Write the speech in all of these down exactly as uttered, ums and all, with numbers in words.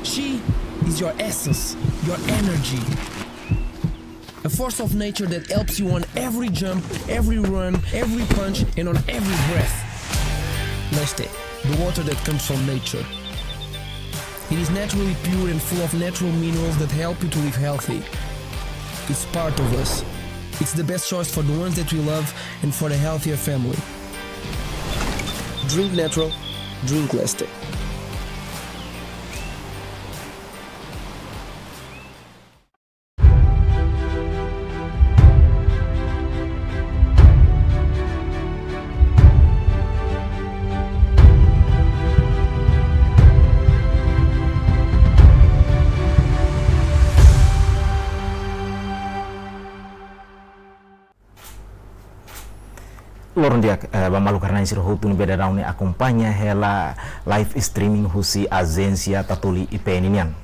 Chi is your essence, your energy. A force of nature that helps you on every jump, every run, every punch, and on every breath. Leste, the water that comes from nature. It is naturally pure and full of natural minerals that help you to live healthy. It's part of us. It's the best choice for the ones that we love and for the healthier family. Drink natural, drink Leste. Loron di'ak, eh, ba maluk rona-na'in sira hotu ne'ebé daudaun ne'e akompaña hela live streaming husi Ajénsia Tatoli I P N nian.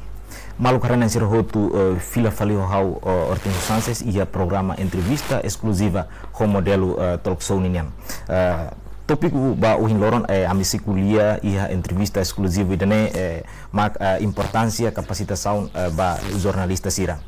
Maluk rona-na'in sira hotu, eh, fila fali ho ha'u, eh, Hortencio Sanches, iha programa entrevista eskluziva ho Modelu, eh, Talk Show ninian. Eh, tópiku ba ohin loron, eh, ami sei ko'alia iha entrevista eskluziva ida-ne'e, eh, mak, eh, importánsia kapasitasaun, eh, ba jornalista sira.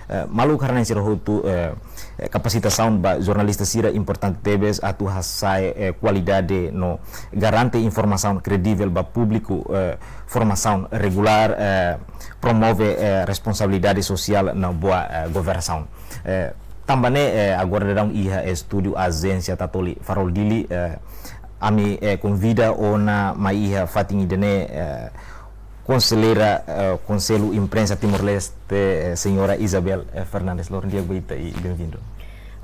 Eh, maluk rona-na'in sira hotu, eh, eh, kapasitasaun ba jornalista sira importante tebes atu hasa'e, eh, kualidade no garante informasaun kredivel ba públiku, eh, formasaun regulár, eh, promove, eh, responsabilidade sosiál no boa, eh, governasaun. Eh, tanba ne'e, eh, agora daudaun iha estúdiu Ajénsia Tatoli Farol Dili, eh, ami, eh, konvida ona mai iha fatin ida-ne'e, eh, konselleira, eh, Konsellu Imprensa Timor-Leste, eh, señora Isabel, eh, Fernandes. Loron di'ak ba ita i bem-vindo.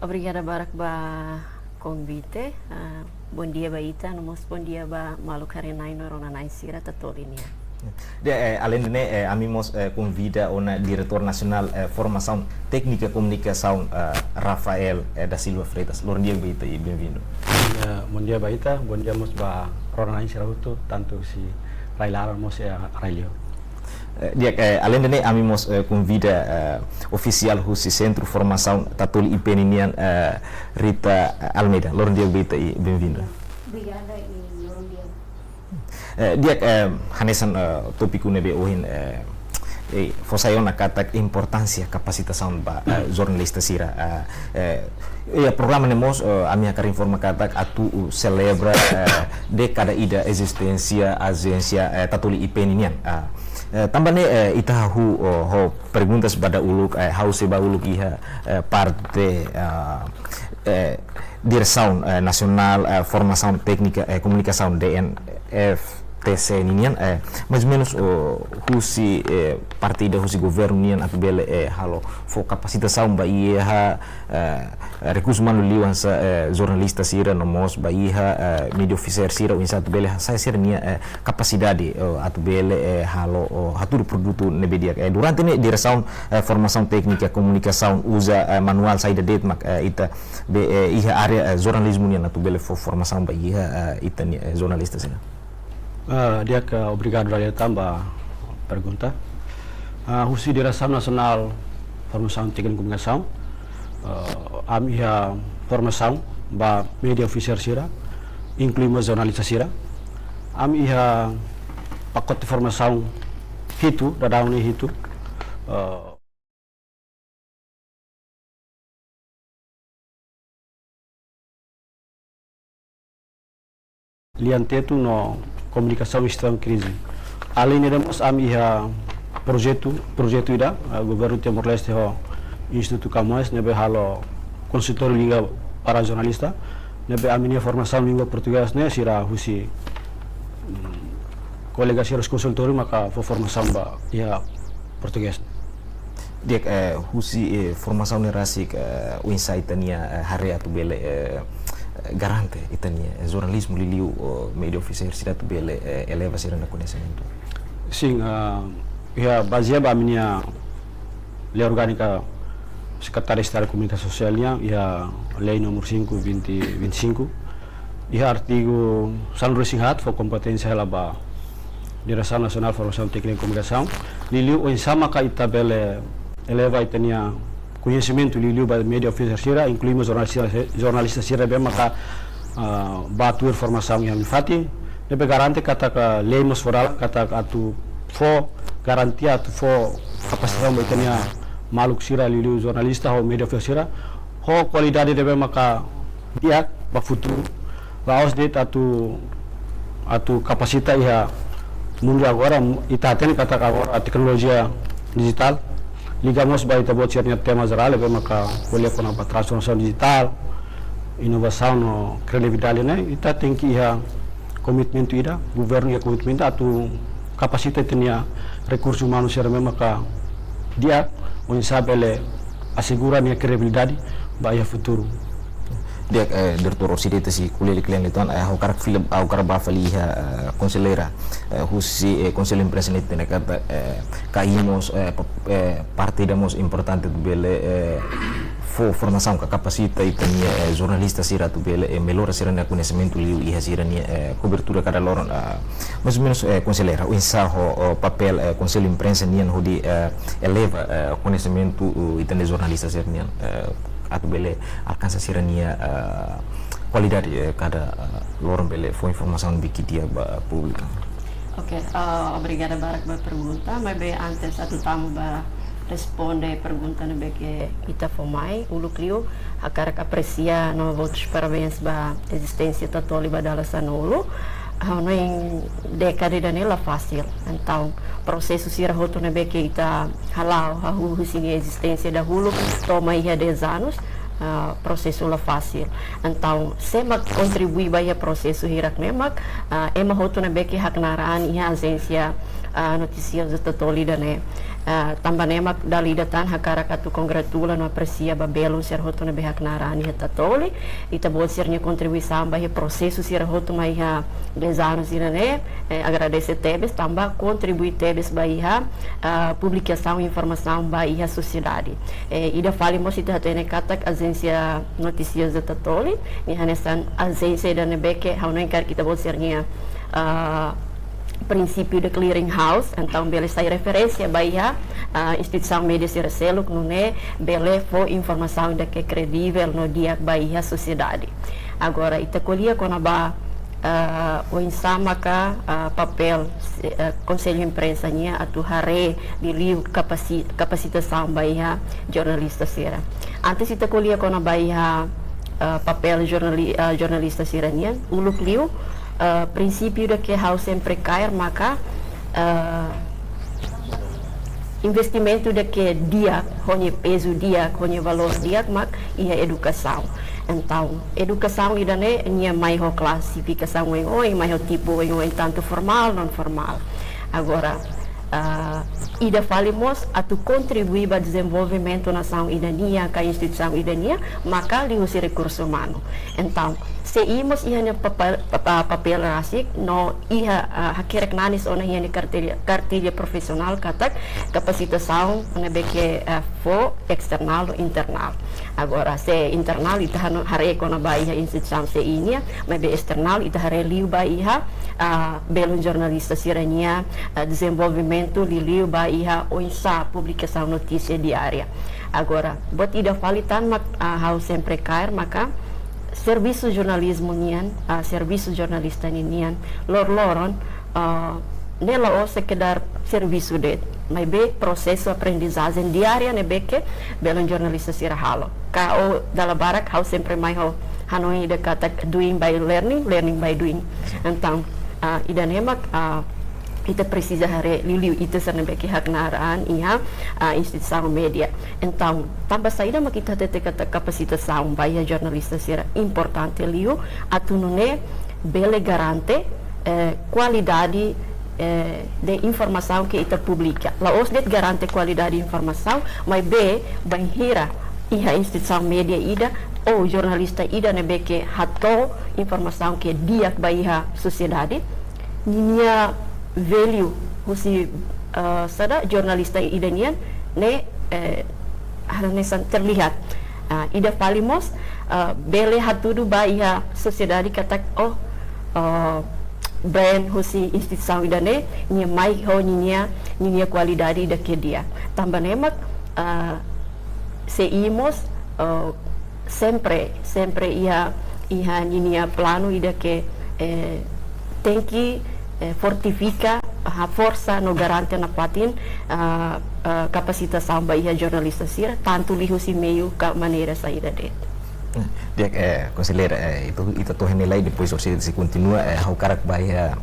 Obrigada barak ba konvite. Ah, bondia ba ita, no mós bondia ba maluk rona-na'in no rona-na'in sira Tatoli nian. Di'ak, eh, aleinde ne'e, eh, ami mós, eh, konvida ona Diretór Nasionál, eh, Formasaun Téknika Komunikasaun, eh, Rafael, eh, da Silva Freitas. Loron di'ak ba ita i bem-vindo. Ya, bondia ba ita, bondia mós ba rona-na'in sira hotu, tantu husi rai-laran mós iha rai-liur. Eh, di'ak, eh, aleinde ne'e ami mós, eh, konvida, eh, ofisiál husi Sentru Formasaun Tatoli I P N nian, eh, Rita Almeida. Loron di'ak ba ita i bem-vindo. Obrigada i loron di'ak. Eh, di'ak, eh, hanesan, eh, tópiku ne'ebé ohin, eh, eh, fó sai ona katak importánsia kapasitasaun ba, eh, jornalista sira, eh, eh, iha programa ne'e mós, eh, ami hakarak informa katak atu, uh, selebra, eh, dékada ida ezisténsia Ajénsia, eh, Tatoli I P N nian. Ah, eh, tanba ne'e, eh, ita hahú, oh, ho perguntas ba dahuluk, eh, ha'u sei ba uluk iha, eh, parte, ah, eh, Diresaun, eh, Nasionál, eh, Formasaun Téknika, eh, Komunikasaun, D N F T C ninian, eh, mais ou menus, oh, husi, eh, parte ida husi governu nian atu bele, eh, halo fó kapasitasaun ba iha, eh, rekursu umanu liu hanesan, eh, jornalista sira no mós ba iha, eh, média ofisiál sira oinsá atu bele hasa'e sira-nia, eh, kapasidade, eh, atu bele, eh, halo, oh, hatudu produtu ne'ebé di'ak. Eh, durante ne'e Diresaun, eh, Formasaun Téknika Komunikasaun uza, eh, manuál saida de'it mak, eh, ita be, eh, iha área, eh, jornalizmu nian atu bele fó formasaun ba iha, eh, ita-nia, eh, jornalista sira. Ah, di'ak, obrigadu barak tanba pergunta. Ah, husi Diresaun Nasionál Formasaun Téknika Komunikasaun, ah, ami iha formasaun ba média ofisiál sira, inklui mós jornalista sira. Ami iha pakote formasaun hitu, daudaun ne'e hitu. Ah, Lian Tetun no Komunikasaun Jestaun Krize. Aleinde ne'e mós ami iha projetu, projetu ida, eh, Governu Timor-Leste ho Institutu Camões, ne'ebé halo konsultóriu língua para jornalista, ne'ebé ami-nia formasaun língua portugés ne'e sira husi, mm, kolega sira husi konsultóriu maka fó formasaun ba iha portugés. Di'ak, eh, husi, eh, formasaun ne'e rasik, eh, oinsá ita-nia, eh, haree atu bele, eh, garante ita-nia, eh, jornalizmu liuliu, oh, média ofisiál sira atu bele, eh, eleva sira-nia koñesimentu. Sin, ah, iha bazeia ba ami-nia lei orgánika Sekretaria Estadu Komunikasaun Sosiál nian, iha lei númeru cinco, vinte, vinte e cinco. Iha artigu sanulu-resin-haat fó kompeténsia hela ba Diresaun Nasionál Formasaun Téknika Komunikasaun. Liuliu oinsá maka ita bele eleva ita-nia koñesimentu liuliu ba média ofisiál sira, inklui mós jornalista, jornalista sira ne'ebé maka, ah, bá tuir formasaun iha ami-nia fatin. Ne'ebé garante katak lei mós fó dalan katak atu fó garantia atu fó kapasitasaun ba ita-nia maluk sira, liuliu jornalista ho media ofisiál sira, ho kualidade ne'ebé maka di'ak ba futuru. La'ós de'it atu, atu kapasita iha mundu agora, ita hatene katak agora teknolojia dijitál, liga mós ba ita-boot sira-nia tema jerál, ne'ebé maka ko'alia kona-ba transformasaun dijitál, inovasaun no kredibilidade ne'e, ita tenke iha komitmentu ida, governu iha komitmentu atu kapasita ita-nia rekursu umanu sira ne'ebé maka di'ak, oinsá bele asegura nia kredibilidade ba iha futuru. Di'ak, eh, Doutór Orsida, ita sei ko'alia kle'an liután, eh, ha'u hakarak fila, ha'u hakarak bá fali iha, eh, konselleira, eh, husi, eh, Konsellu Imprensa nian, hatene katak, eh, kaer mós, eh, pa-, eh, parte ida mós importante atu bele, eh, fó formasaun ka kapasita ita-nia, eh, jornalista sira atu bele, eh, mellora sira-nia koñesimentu liu iha sira-nia, eh, kobertura kada loron, ah, mais ou menos, eh, konselleira, oinsá ho, ho papél, eh, Konsellu Imprensa nian hodi, eh, eleva, eh, koñesimentu, uh, ita-nia jornalista sira-nian, eh, atu bele alkansa sira-nia, eh, kualidade, eh, kada, eh, loron bele fó informasaun ne'ebé ke di'ak ba públiku. Oke, eh, obrigada barak ba pergunta, maibé antes atu tama ba responde pergunta ne'ebé ke ita fó mai, uluk liu hakarak apresia no boot parabéns ba ezisténsia Tatoli ba dala sanulu. Ha'u hanoin dékada ida-ne'e la fasil. Entaun, prosesu sira hotu ne'ebé ke ita hala'o, hahú husi nia ezisténsia dahuluk, to'o mai iha dez anos, ah, prosesu la fasil. Entaun, sé mak kontribui ba iha prosesu hirak ne'e mak, ah, ema hotu ne'ebé ke haknaar an iha ajénsia, ah, notisiozu Tatoli ida-ne'e. Ah, tanba ne'e mak dala ida tan hakarak atu kongratula no apresia ba belun sira hotu ne'ebé haknaar an iha Tatoli. Ita-boot sira-nia kontribuisaun ba iha prosesu sira hotu mai iha dez anos ida-ne'e, eh, agradese tebes, tanba kontribui tebes ba iha, ah, publikasaun informasaun ba iha sosiedade. Eh, ida fali mós ita hatene katak ajénsia notisiozu Tatoli, nia hanesan ajénsia ida ne'ebé ke ha'u hanoin karik ita-boot sira-nia, ah, prinsípiu de clearing house, entaun bele sai referénsia ba iha, ah, instituisaun média sira seluk, nune'e bele fó informasaun ida ke kredivel no di'ak ba iha sosiedade. Agora, ita ko'alia kona-ba, ah, oinsá maka, ah, papél, eh, Konsellu Imprensa nian atu haree liuliu kapasi-, kapasitasaun ba iha jornalista sira. Antes ita ko'alia kona-ba iha, ah, papél jornali-, ah, jornalista sira-nian, uluk liu, ah, prinsípiu ida ke ha'u sempre kaer maka, ah, investimentu ida ke di'ak, ho nia pezu di'ak, ho nia valór di'ak mak iha edukasaun. Entaun, edukasaun ida-ne'e nia mai ho klasifikasaun oioin, mai ho tipu oioin, tantu formál, non formál. Agora, ah, ida fali mós atu kontribui ba dezenvolvimentu nasaun ida nian, ka instituisaun ida nian, maka liuhusi rekursu umanu. Entaun, se ita mós iha nia papél, pa-, pa-, papél rasik, no iha, ah, hakerek nanis ona iha nia kartilla, kartilla profisionál katak kapasitasaun ne'ebé ke, ah, fó esternál no internál. Agora, se internál ita hanu-, haree kona-ba iha instituisaun C I nian, maibé esternál ita haree liu ba iha, ah, belun jornalista sira-nia, ah, dezenvolvimentu liuliu ba iha oinsá publikasaun notísia diária. Agora, buat ida fali tan mak, ah, ha'u sempre kaer maka servisu jornalizmu nian, ah, servisu jornalista ninian, loroloron, ah, ne'e la'ós sekedar servisu de'it, maibé prosesu aprendizajen diária ne'ebé ke belun jornalista sira halo. Ka o dala barak ha'u sempre mai ho hanoin ida katak doing by learning, learning by doing. Entaun, ah, ida-ne'e mak, ah, ita presiza haree liuliu ita sira ne'ebé ke haknaar an iha, ah, instituisaun média. Entaun, tanba saida mak ita hatete katak kapasitasaun ba iha jornalista sira importante liu, atu nune'e bele garante, eh, kualidade, eh, de informasaun ke ita publika. La'ós de'it garante kualidade informasaun, maibé bainhira iha instituisaun média ida ou jornalista ida ne'ebé ke hato'o informasaun ke di'ak ba iha sosiedade, ninia value husi, eh, saida, jornalista ida nian ne'e, eh, hanesan terlihat. Ah, ida fali mós, ah, bele hatudu ba iha sosiedade katak, oh, ah, brand husi instituisaun ida-ne'e, nia mai ho ninia, ninia kualidade ida ke di'ak. Tanba ne'e mak, ah, C I mós, ah, sempre, sempre iha, iha ninia planu ida ke, eh, tenke, eh, fortifika haforsa no garante nafatin, ah, ah, kapasitasaun ba iha jornalista sira, tantu liuhusi meiu ka maneira saida de'it. Di'ak, eh, konselleira, eh, ita, ita to'o iha ne'e lai, depois você se continua, eh, ha'u hakarak ba iha,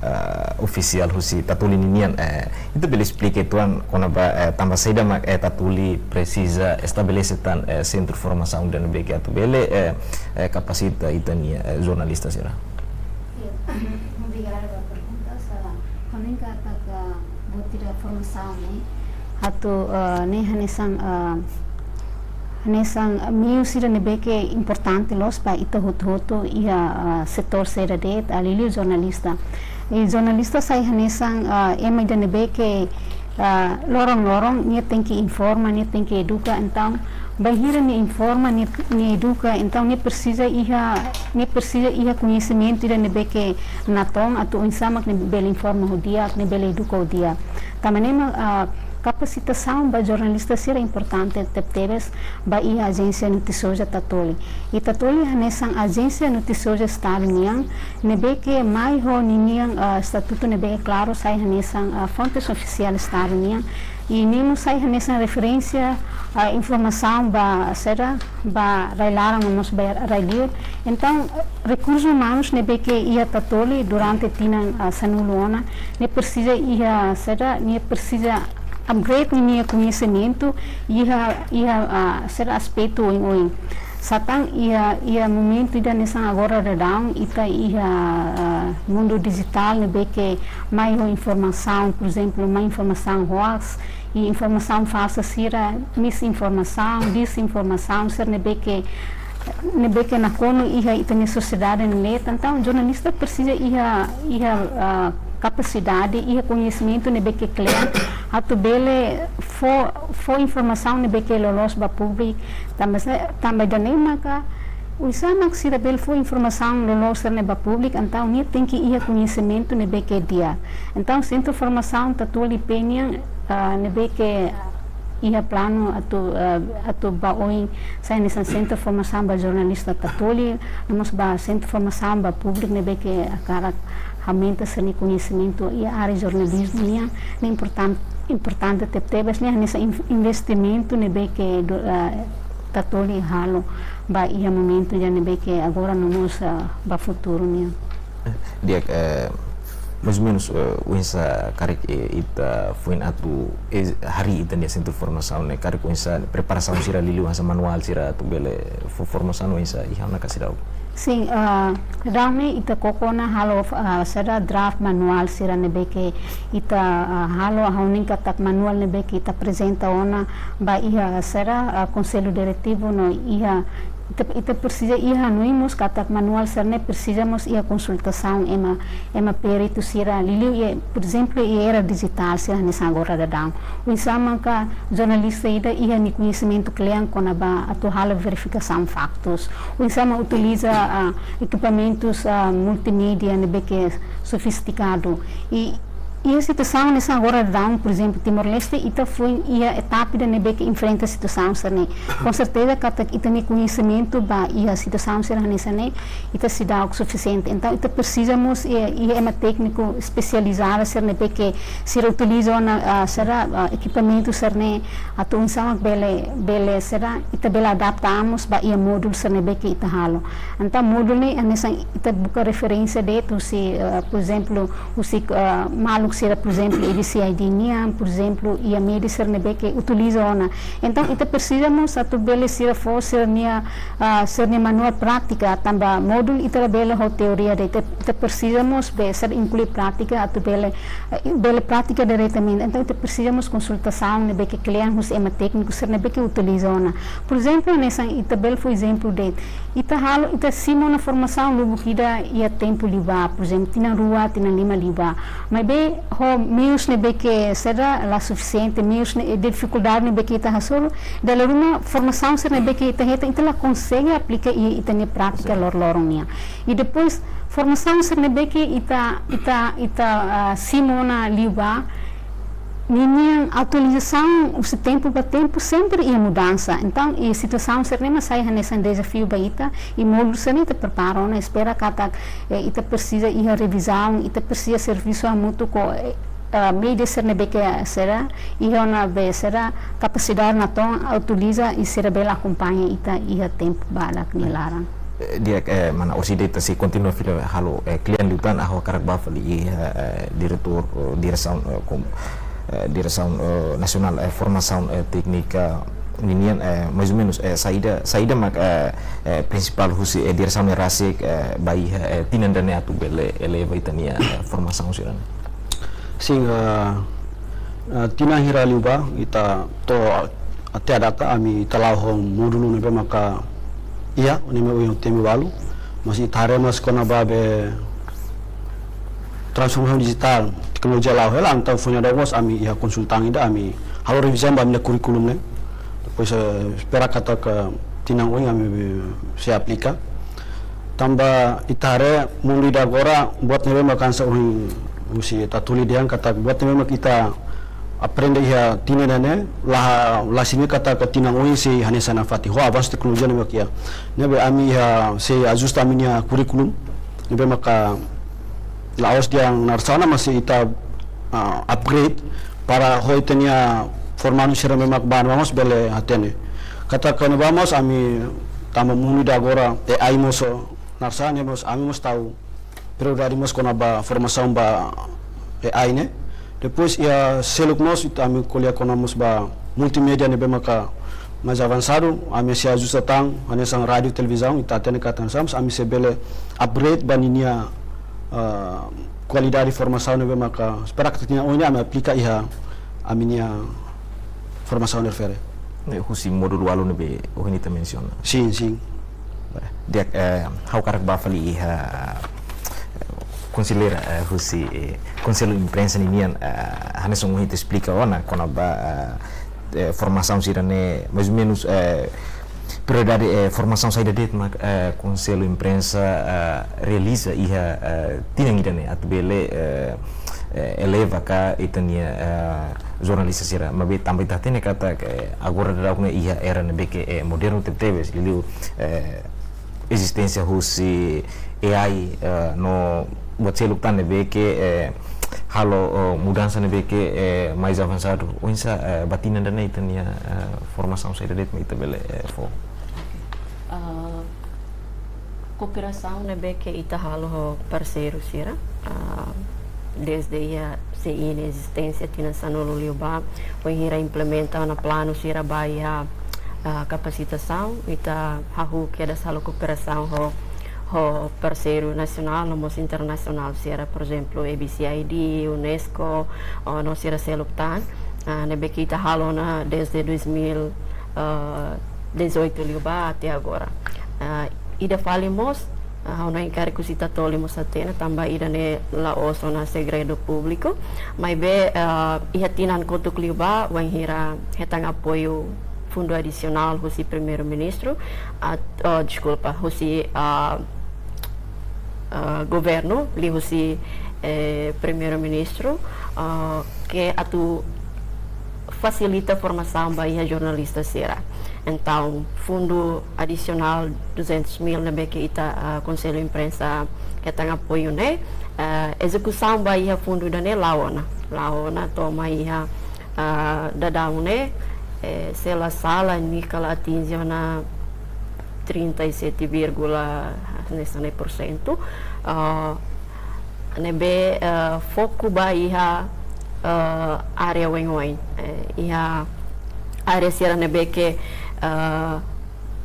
eh, ofisiál husi Tatoli ninian, eh, ita bele esplika uitoan kona-ba, eh, tanba saida mak, eh, Tatoli presiza estabelese tan, eh, sentru formasaun ida ne'ebé ke atu bele, eh, eh, kapasita ita-nia, eh, jornalista sira. Iya, obrigada ba pergunta. Sa, ha'u hanoin katak buat ida formasaun ne'e atu, eh, ne'e hanesan, eh, hanesan meiu sira ne'ebé ke importante loos ba ita hotu-hotu iha, eh, setór sira de'it, ah, liuliu jornalista. I jornalista sai hanesan, eh, ema ida ne'ebé ke, eh, loron-loron nia tenke informa, nia tenke eduka, entaun bainhira nia informa, nia, nia eduka, entaun nia presiza iha, nia presiza iha koñesimentu ida ne'ebé ke natoon atu oinsá mak nia bele informa ho di'ak, nia bele eduka ho di'ak. Tanba ne'e mak, ah, kapasitasaun ba jornalista sira importante tebetebes ba iha ajénsia notisioza Tatoli. I Tatoli hanesan ajénsia notisioza Estadu nian, ne'ebé ke mai ho ninian, ah, estatutu ne'ebé klaru, sai hanesan, ah, fontes ofisiál Estadu nian. I ne'e mós sai hanesan referénsia, ah, informasaun ba sira, ba rai-laran no mós ba rai-liur. Entaun, rekursus umanus ne'ebé ke iha Tatoli durante tinan, ah, sanulu ona, nia presiza iha sira, nia presiza upgrade ninia koñesimentu iha, iha, ah, sira aspetu oioin. Sa tan iha, iha momentu ida hanesan agora daudaun, ita iha, ah, mundu dijitál ne'ebé ke mai ho informasaun, por ezemplu, mai informasaun hoax, i informasaun falsa sira, misinformasaun, dezinformasaun, sira ne'ebé ke, ne'ebé ke nakonu iha ita-nia sosiedade ne'e. Entaun, jornalista presiza iha, iha, ah, kapasidade, iha koñesimentu ne'ebé ke kle'an, atu bele fó, fó informasaun ne'ebé ke loloos ba públiku, tanba se, tanba ida-ne'e maka, oinsá mak sira bele fó informasaun loloos sira-ne'e ba públiku, entaun nia tenke iha koñesimentu ne'ebé ke di'ak. Entaun, sentru formasaun Tatoli penian, ah, ne'ebé ke iha planu atu, ah, atu ba oin sai hanesan sentru formasaun ba jornalista Tatoli, no mós ba sentru formasaun ba públiku ne'ebé ke hakarak aumenta sira-nia koñesimentu iha área jornalizmu nian, ne'e importan-, importante tebetebes, ne'e hanesan in-, investimentu ne'ebé ke do, ah, Tatoli halo ba iha momentu ida ne'ebé ke agora no mós, ah, ba futuru nian. Di'ak, eh, mais ou menos, eh, oinsá karik, eh, ita foin atu, eh, harii ita-nia sentru formasaun ne'e, karik oinsá preparasaun sira liuliu hanesan manuál sira atu bele fó formasaun oinsá iha ona ka seidauk? Sin, ah, daudaun ne'e ita koko ona halo, ah, sira draft manuál sira ne'ebé ke ita, ah, halo, ha'u hanoin katak manuál ne'ebé ke ita aprezenta ona ba iha sira, ah, Konsellu Diretivu no iha ita, ita presiza iha hanoin mós katak manuál sira-ne'e presiza mós iha konsultasaun ema, ema peritu sira liuliu iha, por ezemplu, iha era dijitál sira hanesan agora daudaun. Oinsá maka jornalista ida iha nia koñesimentu kle'an kona-ba atu halo verifikasaun faktus. Oinsá mak utiliza, ah, ekipamentus, ah, multimédia ne'ebé ke sofistikadu. I iha situasaun hanesan agora daudaun, por ezemplu, Timor-Leste, ita foin iha etapa ida ne'ebé ke enfrenta situasaun sira-ne'e. Com certeza katak ita-nia koñesimentu ba iha situasaun sira hanesan ne'e, ita seidauk sufisiente. Entaun, ita presiza mós iha, iha ema tékniku espesializadu sira ne'ebé ke sira utiliza ona, ah, sira, ah, ekipamentu sira-ne'e, atu oinsá mak bele, bele sira, ita bele adapta mós ba iha módulu sira ne'ebé ke ita halo. Entaun, módulu ne'e hanesan ita buka referénsia de'it husi, ah, por ezemplu, husi, ah, maluk sira, por ezemplu, A B C I D nian, por ezemplu, iha média sira ne'ebé ke utiliza ona. Entaun, ita presiza mós atu bele sira fó sira-nia, ah, sira-nia manuál prátika, tanba módulu ita labele ho teoria de'it, ita, ita presiza mós be sira inklui prátika atu bele, eh, bele pratika diretamente. Entaun, ita presiza mós konsultasaun ne'ebé ke kle'an husi ema tékniku sira ne'ebé ke utiliza ona. Por ezemplu, hanesan ita bele fó ezemplu de'it, ita halo, ita simu ona formasaun lubuk ida iha tempu liubá, por ezemplu, tinan rua, tinan lima liubá. Maibé ho meius ne'ebé ke sira la sufisiente, meius ne'e, difikuldade ne'ebé ke ita hasoru, dala ruma formasaun sira ne'ebé ke ita hetan, ita la konsege aplika iha ita-nia prátika loroloron nian. I depois, formasaun sira ne'ebé ke ita, ita, ita, ah, simu ona liubá, Ninian atualizasaun husi tempu ba tempu sempre iha mudansa. Entaun, i situasaun sira-ne'e mak sai hanesan dezafiu ba ita, i módulu sira-ne'e ita prepara ona, espera katak, eh, ita presiza iha revizaun, ita presiza servisu hamutuk ho, eh, eh, média sira ne'ebé ke sira iha ona be sira kapasidade natoon atualiza i sira bele akompaña ita iha tempu badak nia laran. Eh, di'ak, eh, mana orsida ita sei kontinua fila halo, eh, kle'an liután, ha'u hakarak bá fali iha, eh, diretór, eh, diresaun, eh, kom-, eh, diresaun, eh, nasionál, eh, formasaun, eh, téknika ninian, eh, mais ou menus, eh, saida, saida mak, eh, eh, prinsipál husi, eh, diresaun ne'e rasik, eh, ba iha, eh, tinan ida-ne'e atu bele eleva ita-nia, eh, formasaun sira-ne'e. Sin, eh, eh, tinan hira liubá, ita to'o até à data, ami ita la'o ho módulu ne'ebé maka iha, ne'e mak ohin temi balu, mas ita haree mós kona-ba be transformasaun dijitál, teknolojia la'o hela, entaun foin daudaun mós ami iha konsultan ida, ami halo revizaun ba ami-nia kurríkulu ne'e. Depois, eh, espera katak tinan oin ami sei aplika. Tanba ita haree mundu ida agora buat ne'ebé mak hanesan ohin husi Tatuli dehan katak buat ne'ebé mak ita aprende iha tinan ida-ne'e la, la signifika katak tinan oin sei hanesan nafatin. Ho avansu teknolojia ne'ebé mak iha. Ne'ebé ami iha sei ajusta ami-nia kurríkulu ne'ebé maka la'ós dehan naran sá ona, mas ita, ah, upgrade para ho ita-nia formandu sira ne'ebé mak bá ne'ebá mós bele hatene. Katak ne'ebá mós ami tanba mundu ida agora A I mós naran sá ne'e mós ami mós tau prioridade mós kona-ba formasaun ba A I ne'e. Depois iha seluk mós ita ami ko'alia kona mós ba multimédia ne'ebé maka mais avansadu, ami sei ajusta tan, hanesan rádiu, televizaun, ita hatene katak hanesan, ami sei bele upgrade ba ninia, ah, kualidade formasaun ne'ebé maka, espera katak tinan oin ne'e ami aplika iha ami-nia formasaun refere. Ne'e husi módulu balu ne'ebé ohin ita mensiona. Sin, sin. Di'ak, eh, ha'u hakarak bá fali iha, eh, konselleira, eh, husi, eh, Konsellu Imprensa ninian, eh, hanesan ohin ita esplika ona kona-ba, eh, eh, formasaun sira-ne'e, mais ou menus, eh, prioridade, eh, formasaun saida de'it mak, eh, Konsellu Imprensa, eh, realiza iha, eh, tinan ida-ne'e atu bele, eh, eh, eleva ka ita-nia, eh, jornalista sira. Maibé tanba ita hatene katak, eh, agora daudaun ne'e iha era ne'ebé ke, eh, modernu tebetebes, liuliu, eh, ezisténsia husi A I, eh, no buat seluk tan ne'ebé ke, eh, halo, oh, mudansa ne'ebé ke, eh, mais avansadu. Oinsá, eh, ba tinan ida-ne'e ita-nia, eh, formasaun saida de'it mak ita bele, eh, fó. Ah, kooperasaun ne'ebé ke ita halo ho parseiru sira, ah, desde iha sei iha nia ezisténsia tinan sanulu liubá, wainhira implementa ona planu sira ba iha, ah, kapasitasaun, ita hahú kedas halo kooperasaun ho, ho parseiru nasionál no mós internasionál sira, por ezemplu, A B C I D, UNESCO, oh, no sira seluk tan, ah, ne'ebé ke ita halo ona desde dois mil, ah, dezoito liubá até agora. Ah, ida fali mós, ah, ha'u hanoin karik husi Tatoli mós hatene, tanba ida-ne'e la'ós ona segredu públiku. Maibé, ah, iha tinan kotuk liubá, wainhira hetan apoiu fundu adisionál husi Primeiru-Ministru, ah, oh, deskulpa, husi, ah, ah, governu, liuhusi, eh, Primeiru-Ministru, ah, ke atu fasilita formasaun ba iha jornalista sira. Entaun, fundu adisionál duzentos mil ne'ebé ke ita, ah, Konsellu Imprensa hetan apoiu ne'e, ah, ezekusaun ba iha fundu ida-ne'e la'o ona. La'o ona to'o mai iha, ah, daudaun ne'e, eh, se la sala, nia kala atinje ona trinta e sete vírgula, hanesan ne'e, por cento. Ah, ne'ebé, eh, foku ba iha, eh, área oioin. Eh, iha área sira ne'ebé ke, eh,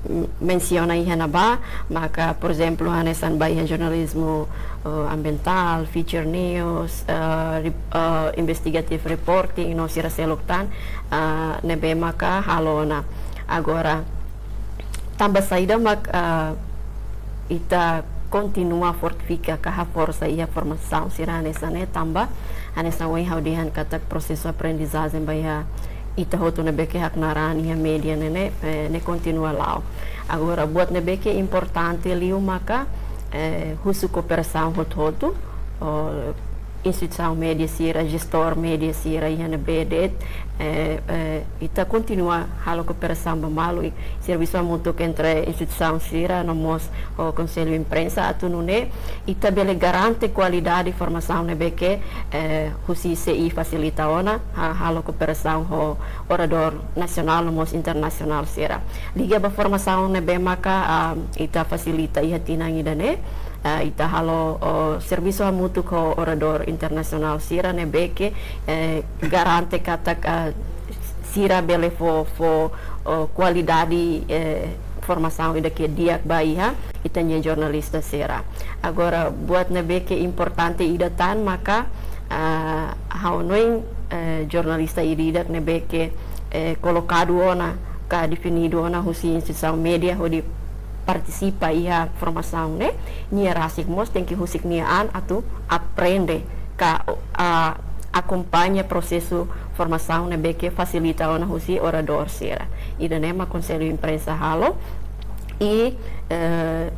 m-, mensiona iha ne'ebá, maka, por ezemplu, hanesan ba iha jornalizmu, eh, ambientál, feature news, eh, rep-, eh, investigative reporting, no sira seluk tan, eh, ne'ebé maka halo ona. Agora, tanba saida mak, ah, ita kontinua fortifika ka haforsa iha formasaun sira hanesan ne'e, tanba hanesan ohin ha'u dehan katak prosesu aprendizajen ba iha ita hotu ne'ebé ke haknaran iha média ne'e, ne'e, eh, ne'e kontinua la'o. Agora, buat ne'ebé ke importante liu maka, eh, husu kooperasaun hotu-hotu, oh, instituisaun média sira, jestór média sira iha ne'ebé de'it, eh, eh, ita kontinua halo kooperasaun ba malu, i servisu hamutuk entre instituisaun sira no mós ho Konsellu Imprensa atu nune'e ita bele garante kualidade formasaun ne'ebé ke, eh, husi C I fasilita ona, ha-, halo kooperasaun ho oradór nasionál no mós internasionál sira. Liga ba formasaun ne'ebé maka, ah, ita fasilita iha tinan ida-ne'e, ah, ita halo, oh, servisu hamutuk ho oradór internasionál sira ne'ebé ke, eh, garante katak, ah, sira bele fó, fó, oh, kualidade, eh, formasaun ida ke di'ak ba iha ita-nia jornalista sira. Agora, buat ne'ebé ke importante ida tan maka, ah, ha'u hanoin, eh, jornalista ida-idak ne'ebé ke, eh, kolokadu ona ka definidu ona husi instituisaun média hodi partisipa iha formasaun ne'e, nia rasik mós tenke husik nia an atu aprende ka, ah, akompaña prosesu formasaun ne'ebé ke fasilita ona husi oradór sira. Ida-ne'e mak Konsellu Imprensa halo. I, eh,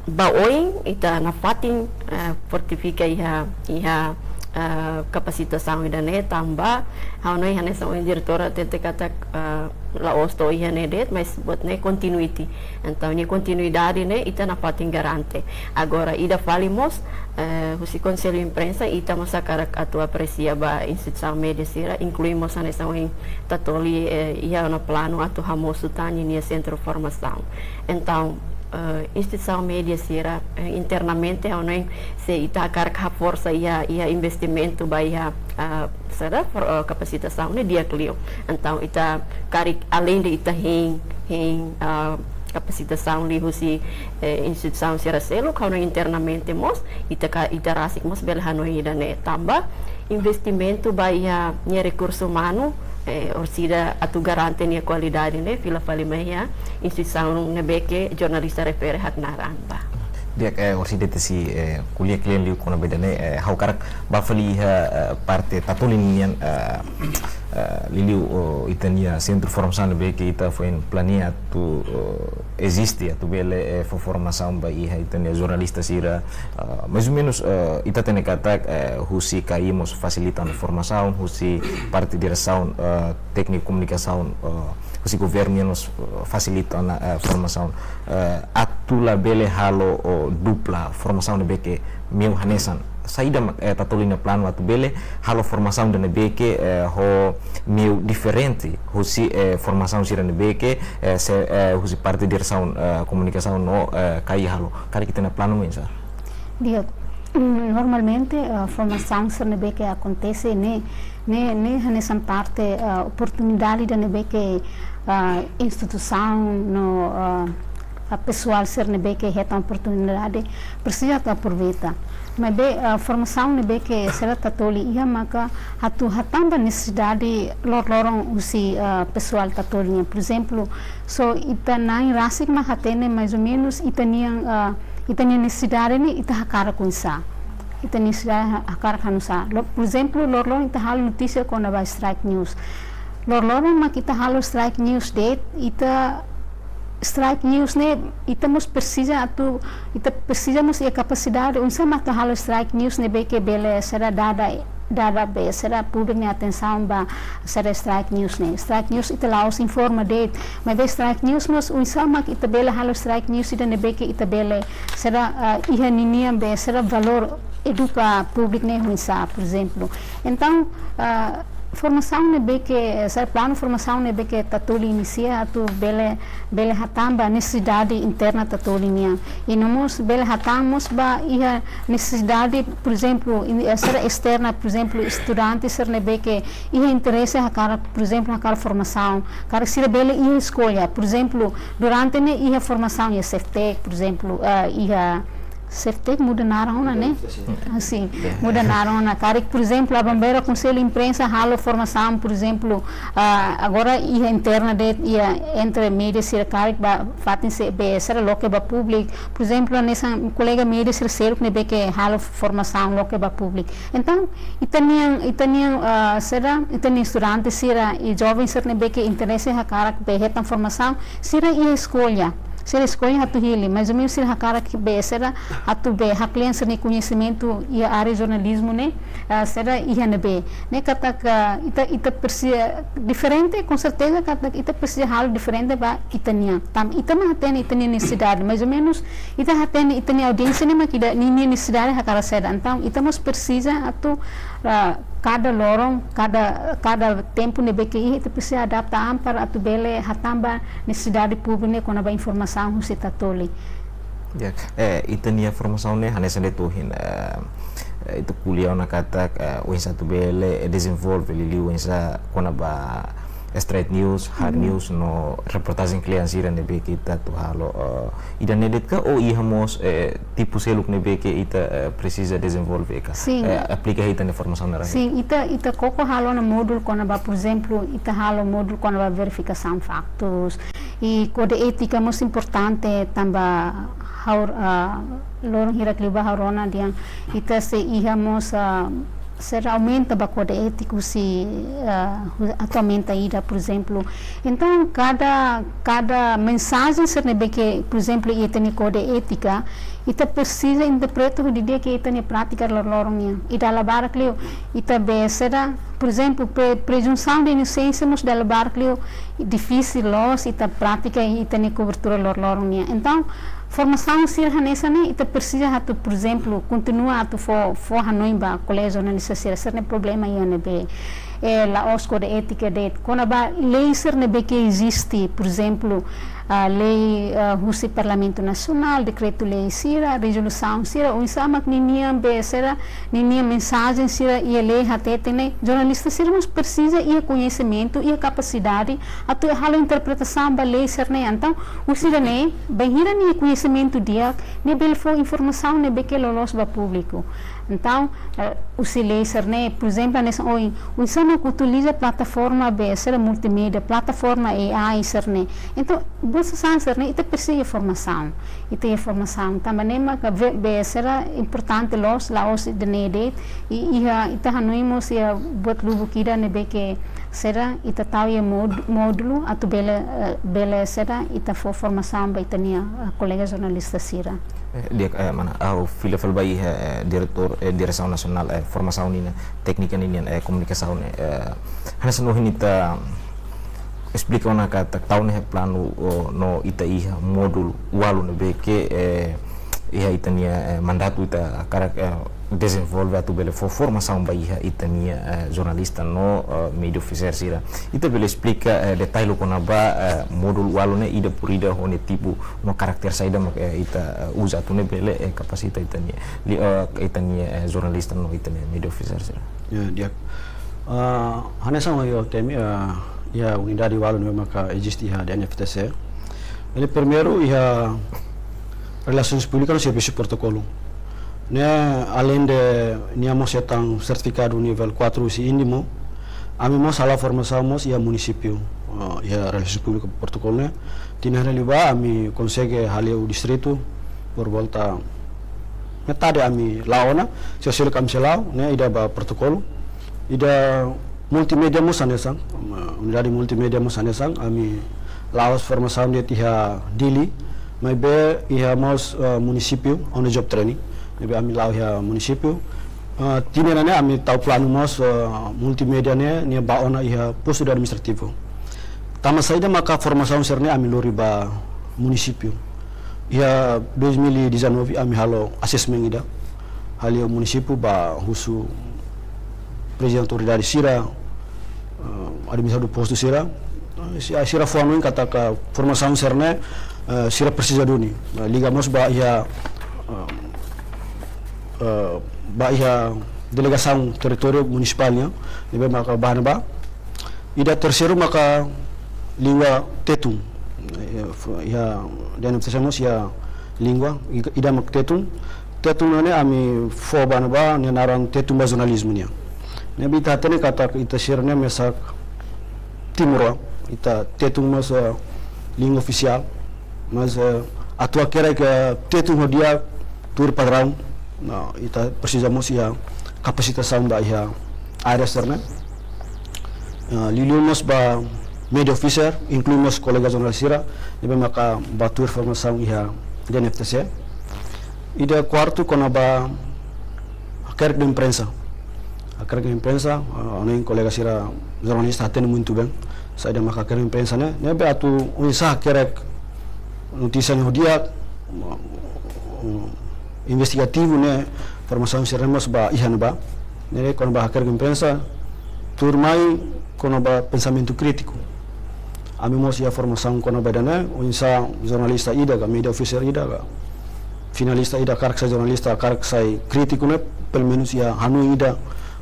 ba oin ita nafatin, eh, fortifika iha, iha, eh, kapasitasaun ida-ne'e tanba ha'u hanoin hanesan ohin diretora hatete katak, eh, la'ós to'o iha ne'e de'it, mas buat ne'e continuity. Entaun, nia kontinuidade ne'e ita nafatin garante. Agora, ida fali mós, eh, husi Konsellu Imprensa, ita mós hakarak atu apresia ba instituisaun média sira, inklui mós hanesan ohin Tatoli, eh, iha ona planu atu hamosu tan ninia sentru formasaun. Entaun, eh, instituisaun média sira, eh, internamente, ha'u hanoin se ita hakarak haforsa iha, iha investimentu ba iha, ah, saida, for-, eh, kapasitasaun ne'e di'ak liu. Entaun, ita karik aleinde ita hein, hein, ah, kapasitasaun liuhusi, eh, instituisaun sira seluk, ha'u hanoin internamente mós, ita ka, ita rasik mós bele hanoin ida-ne'e tanba investimentu ba iha nia rekursu umanu, eh, orsida atu garante nia kualidade ne'e fila fali mai iha instituisaun ne'ebé ke jornalista refere haknaran ba. Di'ak, eh, orsida tesi, eh, ko'alia kle'an liu kona-ba ida-ne'e, eh, ha'u hakarak bá fali iha, eh, parte Tatoli nian, eh, eh, liuliu, oh, ita-nia sentru formasaun ne'ebé ke ita foin planeia atu, oh, eziste atu bele, eh, fó formasaun ba iha ita-nia jornalista sira, ah, mais ou menus, eh, ita hatene katak, eh, husi K I mós fasilita ona formasaun, husi parte diresaun, eh, tékniku komunikasaun, eh, husi governu nian mós, eh, fasilita ona, eh, formasaun. Eh, atu labele halo, oh, dupla formasaun ne'ebé ke meiu hanesan. Saida mak, eh, Tatoli nia planu atu bele halo formasaun ida ne'ebé ke, eh, ho meiu diferente husi, eh, formasaun sira ne'ebé ke, eh, se, eh, husi parte diresaun, eh, komunikasaun no, eh, K I halo. Karik ita-nia planu oinsá? Di'ak, mm, normalmente, eh, formasaun sira ne'ebé ke akontese ne'e, ne'e, ne'e hanesan parte, eh, oportunidade ida ne'ebé ke, eh, instituisaun no, eh, ah, pesoál sira ne'ebé ke hetan oportunidade presiza atu aproveita. Maibé, ah, formasaun ne'ebé ke sira Tatoli iha maka atu hatán ba nesesidade loroloron husi, ah, pesoál Tatoli nian. Por ezemplu, só ita-nia an rasik mak hatene mais ou menus ita-nia, ah, ita-nia nesesidade ne'e ita hakarak oinsá. Ita-nia nesesidade ha-, hakarak halo nu'usá. Lo-, por ezemplu, loroloron ita halo notísia kona-ba strike news. Loroloron mak ita halo strike news de'it, ita strike news ne'e, ita mós presiza atu, ita presiza mós iha kapasidade, oinsá mak atu halo strike news ne'ebé ke bele sira dada, dada be, sira públiku nia atensaun ba sira strike news ne'e. Strike news ita la'ós informa de'it, maibé strike news mós oinsá mak ita bele halo strike news ida ne'ebé ke ita bele sira, ah, iha ninian be, sira valór eduka públiku ne'e oinsá, por ezemplu. Entaun, ah, formasaun ne'ebé ke, eh, sira planu formasaun ne'ebé ke Tatoli inisia atu bele, bele hatán ba nesesidade interna Tatoli nian. I no mós bele hatán mós ba iha nesesidade, por ezemplu, in-, eh, sira esterna, por ezemplu, estudante sira ne'ebé ke iha interese hakarak, por ezemplu, hakarak formasaun, karik sira bele iha eskolla, por ezemplu, durante ne'e iha formasaun iha Cefteq, por ezemplu, eh, iha Cefteq muda naran ona, ne'e? Muda, sin. Ah, sin. Ya. Muda naran ona. Karik, por ezemplu, aban-bainrua Konsellu Imprensa halo formasaun, por ezemplu, ah, agora iha interna de'it, iha entre média sira karik ba fatin se be sira loke ba públiku. Por ezemplu, hanesan kolega média sira seluk ne'ebé ke halo formasaun loke ba públiku. Entaun, ita-nian, ita-nian, ah, sira, ita-nian estudante sira i joven sira ne'ebé ke interese hakarak be hetan formasaun, sira iha eskolla. sira eskolla atu hili, mais ou menus sira hakarak be sira atu be haklean sira-nia koñesimentu iha área jornalizmu ne'e, ah, sira iha ne'ebé. Ne'e katak ita, ita presiza diferente, com certeza katak ita presiza halo diferente ba ita-nian. Tanba ita mak hatene ita-nia nesesidade, mais ou menus ita hatene ita-nia audiénsia ne'e mak ida ninia nesesidade hakarak saida. Entaun ita mós presiza atu, ah, kada loron, kada, kada tempu ne'ebé ke iha, ita presiza adapta an para atu bele hatán ba nesesidade públiku ne'e kona-ba informasaun husi Tatoli. Ya, eh, ita-nia formasaun ne'e hanesan de'it ohin, eh, eh, ita ko'alia ona katak, eh, oinsá atu bele, eh, dezenvolve liuliu oinsá kona-ba straight news, hard news, no reportajen klean sira ne'ebé ke ita atu halo, eh, ida-ne'e de'it ka, ou iha mós, eh, tipu seluk ne'ebé ke ita, eh, presiza dezenvolve ka? Sin. Eh, aplika iha ita-nia formasaun ne'e? Sin, ita, ita koko halo ona módulu kona-ba, por ezemplu, ita halo módulu kona-ba verifikasaun faktus. I kóde étika mós importante tanba ha'u, ah, loron hirak liubá ha'u rona dehan ita sei iha mós, ah, sira aumenta ba kóde étiku husi, ah, hu-, atu aumenta ida, por ezemplu. Entaun, kada, kada mensajen sira ne'ebé ke, por ezemplu, iha ita-nia kóde étika, ita presiza interpreta hodi di'ak iha ita-nia prátika loroloron nian. I dala barak liu, ita be sira, por ezemplu, pre-, prezunsaun de inosénsia mós dala barak liu difisil loos ita pratika iha ita-nia kobertura loroloron nian. Entaun, formasaun sira hanesan ne'e, ita presiza atu, por ezemplu, kontinua atu fó, fó hanoin ba kolega jornalista sira, sira-nia problema iha ne'ebé. Eh, la'ós kóde étika de'it. Kona-ba lei sira ne'ebé ke eziste, por ezemplu, ah, lei, ah, husi Parlamentu Nasionál, dekretu-lei sira, rezolusaun sira, oinsá mak ninian be sira, ninian mensajen sira iha lei hateten ne'e, jornalista sira mós presiza iha koñesimentu, iha kapasidade atu halo interpretasaun ba lei sira-ne'e. Entaun, husi ida-ne'e, bainhira nia koñesimentu di'ak, nia bele fó informasaun ne'ebé ke loloos ba públiku. Entaun, eh, husi lei sira-ne'e, por ezemplu, hanesan ohin, oinsá mak utiliza plataforma be sira multimédia, plataforma A I sira-ne'e. Entaun, buat sasán sira-ne'e, ita presiza formasaun. Ita iha formasaun. Tanba ne'e maka be, be sira importante loos, la'ós ida-ne'e de'it. I, iha, ita hanoin mós iha buat lubuk ida ne'ebé ke sira ita tau iha mód-, módulu atu bele, eh, bele sira ita fó formasaun ba ita-nia, eh, kolega jornalista sira. Eh, di'ak, eh, mana, ha'u fila fali ba iha, eh, diretór, eh, Diresaun Nasionál, eh, Formasaun nian, Téknika nian, eh, Komunikasaun, eh, hanesan ohin ita esplika ona katak tau ne'e planu, oh, no ita iha módulu ualu ne'ebé ke, eh, iha ita-nia, eh, mandatu ita hakarak, eh, dezenvolve atu bele fó formasaun ba iha ita-nia, eh, jornalista no, eh, média ofisiál sira. Ita bele esplika, eh, detalle kona-ba, eh, módulu ualu ne'e ida por ida ho nia tipu no karakter saida mak, eh, ita, eh, uza atu nune'e bele, eh, kapasita ita-nia, li-, eh, ita-nia, eh, jornalista no ita-nia média ofisiál sira. Ya, di'ak. Ah, hanesan ohin temi, ah, iha unidade ualu ne'ebé maka eziste iha D N F T C. Jadi primeiru iha relasaun públika no servisu protokolu. Ne'e aleinde nia mós hetan sertifikadu nivel kuatru husi INDMO, ami mós hala'o formasaun mós iha munisípiu, ah, iha relasaun públika protokolu ne'e. Tinan ida liubá ami konsege hale'u distritu, por volta metade ami la'o ona, sira seluk ami sei la'o, ne'e ida ba protokolu. Ida multimédia mós hanesan, unidade multimédia mós hanesan, ami la'o formasaun de'it iha Dili, maibé iha mós, eh, munisípiu, ona job training. Ne'ebé ami la'o iha munisípiu. Eh, tinan ida-ne'e ami tau planu mós, eh, multimédia ne'e, nia ba ona iha postu administrativu. Tanba saida maka formasaun sira-ne'e ami lori ba munisípiu. Iha dois mil e dezanove ami halo assessment ida. Hale'u munisípiu ba husu prezidente autoridade sira, eh, administradór postu sira. Eh, si-, sira fó hanoin katak formasaun sira-ne'e, eh, sira presiza duni. Eh, liga mós ba iha, eh, eh, ba iha delegasaun territóriu munisipál nian, ne'ebé maka ba ne'ebá. Ida terseiru maka língua Tetun. Eh, fo-, iha D N F T C mós iha língua, i-, ida mak Tetun. Tetun ne'e ami fó ba ne'ebá, nia naran Tetun ba Jornalizmu nian. Ne'ebé ita hatene katak ita sira-ne'e mesak timoroan, ita Tetun mós, eh, língua ofisiál, mas, eh, atu hakerek Tetun ho di'ak tuir padraun, no, ita presiza mós iha kapasitasaun ba iha área sira-ne'e. Eh, liuliu mós ba media officer, inklui mós kolega jornalista sira ne'ebé maka bá tuir formasaun iha D N F T C. Ida kuartu kona-ba hakerek imprensa. Hakerek imprensa, ah, ha'u-nia kolega sira jornalista hatene muito bem saida maka hakerek imprensa ne'e, ne'ebé atu oinsá hakerek notísia ne'e ho di'ak, investigativu ne'e, formasaun sira mós bá iha ne'ebá. Ne'e kona-ba hakerek imprensa, tuirmai kona-ba pensamentu krítiku. Ami mós iha formasaun kona-ba ida-ne'e, oinsá jornalista ida ka, media officer ida ka, finalista ida hakarak sai jornalista, hakarak sai krítiku ne'e, pelumenus iha hanoin ida,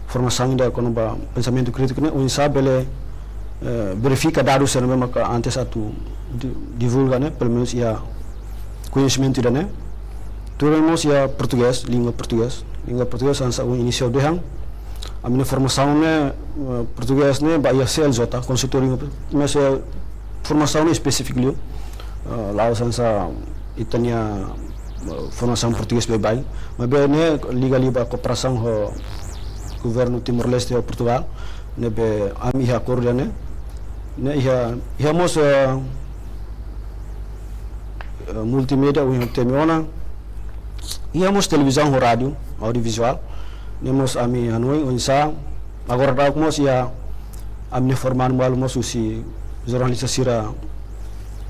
formasaun ida kona-ba pensamentu krítiku ne'e, oinsá bele, eh, verifika dadus sira ne'ebé maka antes atu di-, divulga ne'e, pelumenus iha koñesimentu ida-ne'e. Tuir mós iha portugés, língua portugés. Língua portugés hanesan ohin inísiu dehan. Ami-nia formasaun ne'e, eh, portugés ne'e bá iha C L J, konsultóriu língua, mas, eh, formasaun ne'e espesífiku liu. Eh, la'ós hanesan ita-nia, eh, formasaun portugés baibain. Maibé ne'e liga liu ba kooperasaun ho governu Timor-Leste ho Portugal. Ne'ebé ami iha akordu ne'e. Ne'e iha, iha mós, eh, eh, multimédia, ohin temi ona. Iha mós televizaun ho rádiu, audiovizuál. Ne'e mós ami hanoin oinsá. Agora daudauk mós iha ami-nia formandu balu mós husi jornalista sira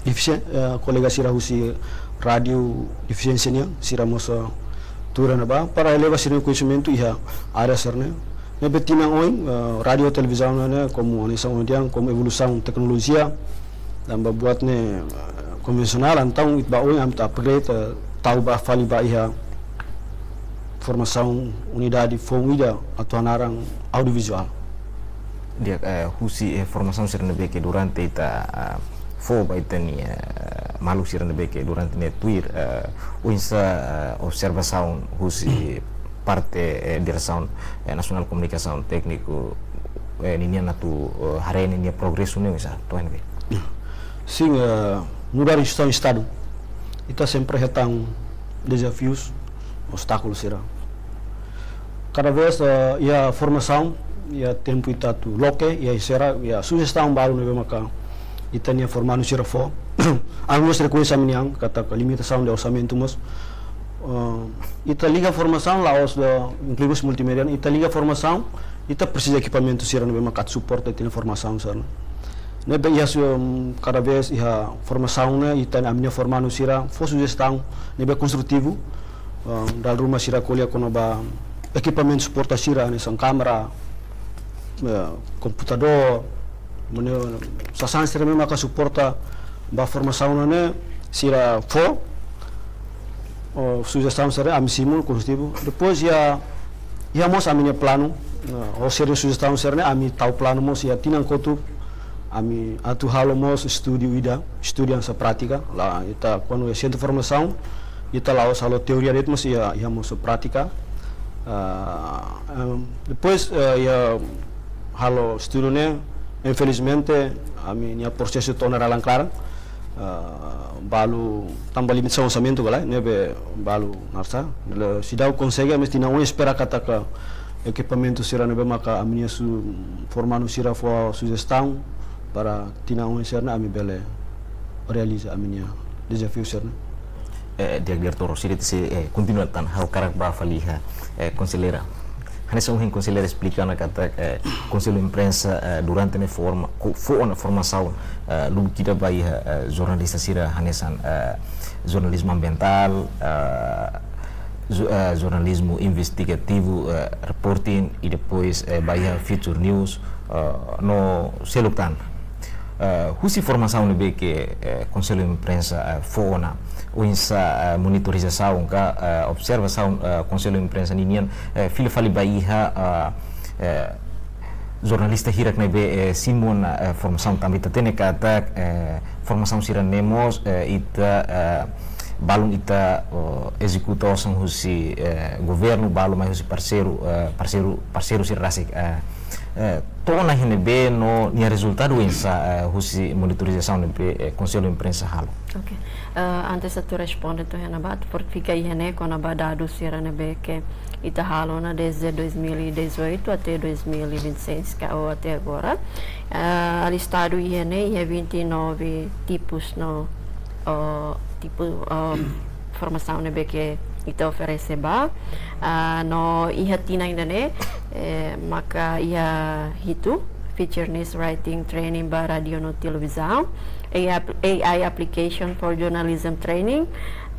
defisien-, eh, kolega sira husi rádiu defisiénsia nian, sira mós, eh, tuur iha ne'ebá, para eleva sira-nia koñesimentu iha área sira-ne'e. Ne'ebé tinan oin, eh, rádiu televizaun ne'e, komu hanesan ohin dehan, komu evolusaun teknolojia, tanba buat ne'e, eh, konvensionál, entaun ita bá oin ami atu upgrade, eh, tau ba fali ba iha formasaun unidade foun ida atu hanaran audiovizuál. Di'ak, eh, husi, eh, formasaun sira ne'ebé ke durante ita, eh, fó ba ita-nia, eh, maluk sira ne'ebé ke durante ne'e tuir, eh, oinsá, eh, observasaun husi parte, eh, Diresaun, eh, Nasionál Komunikasaun Tékniku, eh, ninian atu, eh, haree ninia progresu ne'e oinsá, to'o ne'ebé? Sin, eh, nu'udar instituisaun Estadu, ita sempre hetan dezafius, obstákulu sira. Kada vez, eh, iha formasaun, iha tempu ita atu loke, iha sera, iha sujestaun balu ne'ebé maka ita-nia formandu sira fó. Ami mós rekoñese ami-nian, katak limitasaun de orsamentu mós. Eh, ita liga formasaun, la'ós de, inklui mós multimédia, ita liga formasaun, ita presiza ekipamentu sira ne'ebé maka atu suporta ita-nia formasaun sira. Ne'ebé iha su-, em, kada vez iha formasaun ne'e, ita ami-nia formandu sira fó sujestaun ne'ebé konstrutivu, eh, dala ruma sira ko'alia kona-ba ekipamentu suporta sira, hanesan kámara, eh, komputadór, mane, sasán sira ne'ebé maka suporta ba formasaun ne'e sira fó, o, sujestaun sira ami simu konstrutivu. Depois iha, iha mós ami-nia planu, eh, ho sira-nia sujestaun sira-ne'e ami tau planu mós iha tinan kotuk ami atu halo mós estúdiu ida, estúdiu hanesan prátika. Lae, ita kuandu iha sentru formasaun, ita la'ós halo teoria de'it, mas iha, iha mós prátika. Ah, em, depois, eh, iha halo estúdiu ne'e, infelizmente, ami-nia prosesu to'o ona dalan klaran. Ah, balu tanba limitasaun orsamentu ka lae, ne'ebé balu naran sá. Seidauk konsege, mas tinan oin espera katak ekipamentu sira ne'ebé maka ami-nia su-, formandu sira fó sujestaun para tinan oin sira-ne'e ami bele realiza ami-nia dezafiu sira-ne'e. Eh, di'ak, diretór, sira te se, eh, kontinua tan, ha'u hakarak bá fali iha, eh, konselleira. Hanesan ohin konselleira esplika ona katak, eh, Konsellu Imprensa, eh, durante ne'e forma, ko-, fó ona formasaun, eh, lubuk ida ba iha, eh, jornalista sira hanesan, eh, jornalizmu ambientál, eh, jo-, eh, jornalizmu investigativu, eh, reporting, i depois, eh, ba iha feature news, eh, no seluk tan. Eh, husi formasaun ne'ebé ke, eh, Konsellu Imprensa, eh, fó ona, oinsá, eh, monitorizasaun ka, eh, observasaun, eh, Konsellu Imprensa ninian, eh, fila fali ba iha, eh, eh, jornalista hirak ne'ebé, eh, simu ona, eh, formasaun tanba ita hatene katak, eh, formasaun sira-ne'e mós, eh, ita, eh, balun ita, oh, ezekuta osan husi, eh, governu, balu mai husi parseiru, eh, parseiru, parseiru sira rasik, eh, eh, to'o ona iha ne'ebé no nia rezultadu oinsá, eh, husi monitorizasaun ne'ebé, eh, Konsellu Imprensa halo? Ok. Eh, antes atu responde to'o iha ne'ebá, atu fortifika iha ne'e kona-ba dadus sira ne'ebé ke ita halo ona desde dois mil e dezoito até dois mil e vinte e seis ka ou até agora. Eh, alistadu iha ne'e iha vinte e nove tipus no, oh, tipu, oh, formasaun ne'ebé ke ita oferese ba. Ah, no iha tinan ida-ne'e, eh, maka iha hitu, Feature News Writing Training ba Rádiu no Televizaun, A I app-, A I Application for Journalism Training,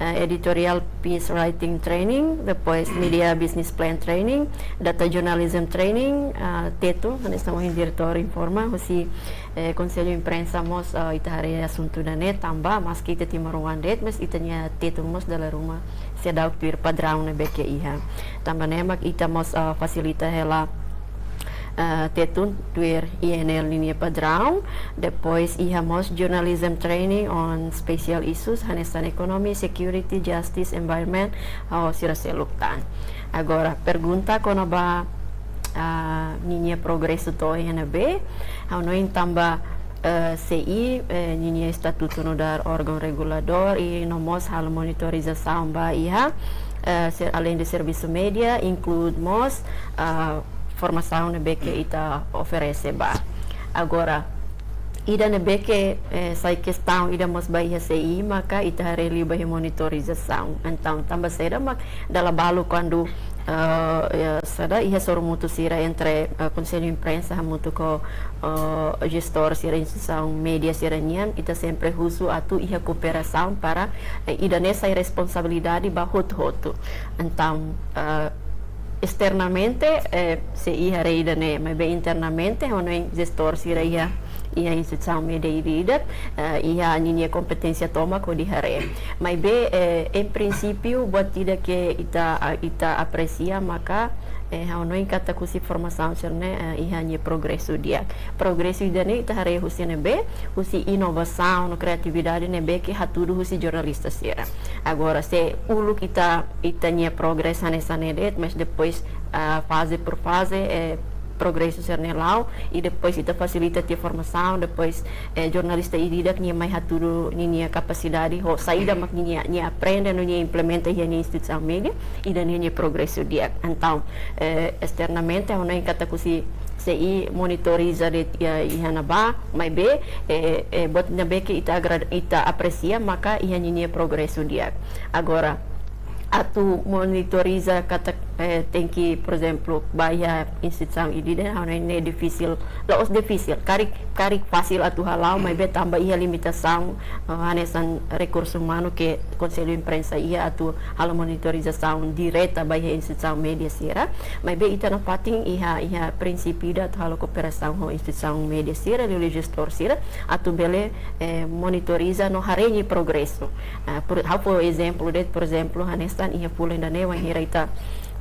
eh, Editorial Piece Writing Training, depois Media Business Plan Training, Data Journalism Training, ah, Tetun, hanesan ohin diretór informa, husi, eh, Konsellu Imprensa mós, ah, ita haree asuntu ida-ne'e tanba, maski ita timoroan de'it, mas ita-nia Tetun mós dala ruma seidauk tuir padraun ne'ebé ke iha. Tanba ne'e mak ita mós, ah, fasilita hela, ah, Tetun tuir I N L ninia padraun. Depois iha mós journalism training on special issues, hanesan economy, security, justice, environment, ho sira seluk tan. Agora, pergunta kona-ba, ah, ninia progresu to'o iha ne'ebé, ha'u hanoin tanba, eh, C I, eh, ninia estatutu nu'udar órgaun reguladór i no mós halo monitorizasaun ba iha, eh, ser-, além de servisu média, include mós, ah, formasaun ne'ebé ke ita oferese ba. Agora, ida ne'ebé ke, eh, sai kestaun ida mós ba iha C I, maka ita haree liu ba iha monitorizasaun. Entaun, tanba saida mak dala balu kuandu, eh, eh, saida iha sorumutu sira entre, eh, Konsellu Imprensa hamutuk ho, eh, jestór sira instituisaun média sira-nian, ita sempre husu atu iha kooperasaun para, eh, ida-ne'e sai responsabilidade ba hotu-hotu. Entaun, eh, esternamente, eh, C I haree ida-ne'e, maibé internamente, ha'u hanoin jestór sira iha, iha instituisaun média ida-idak, eh, iha ninia kompeténsia tomak hodi haree. Maibé, eh, em princípio, buat ida ke ita, ah, ita apresia maka, eh, ha'u hanoin katak husi formasaun sira-ne'e, eh, iha nia progresu di'ak. Progresu ida-ne'e ita haree husi ne'ebé, husi inovasaun no kreatividade ne'ebé ke hatudu husi jornalista sira. Agora, se uluk ita, ita-nia progresu hanesan ne'e de'it, mas depois, ah, faze por faze, eh, progresu sira-ne'e la'o, i depois ita fasilita tiha formasaun, depois, eh, jornalista ida-idak nia mai hatudu ninia kapasidade, ho saida mak nia, nia aprende, no nia implementa iha nia instituisaun média, ida-ne'e nia progresu di'ak. Entaun, eh, esternamente, ha'u hanoin katak husi C I monitoriza de'it iha, iha ne'ebá, maibé, eh, eh, buat ne'ebé ke ita agrad-, ita apresia, maka iha ninia progresu di'ak. Agora, atu monitoriza katak, eh, tenke, por ezemplu, ba iha instituisaun ida-idak, ha'u hanoin ne'e difisil, la'ós difisil, karik, karik fasil atu hala'o, maibé tanba iha limitasaun, eh, hanesan rekursu umanu ke Konsellu Imprensa iha atu halo monitorizasaun direta ba iha instituisaun média sira. Maibé ita nafatin iha, iha prinsípiu ida atu halo kooperasaun ho instituisaun média sira, liuliu jestór sira, atu bele, eh, monitoriza no haree nia progresu. Ah, por, ha'u fó ezemplu de'it, por ezemplu, hanesan iha fulan ida-ne'e wainhira ita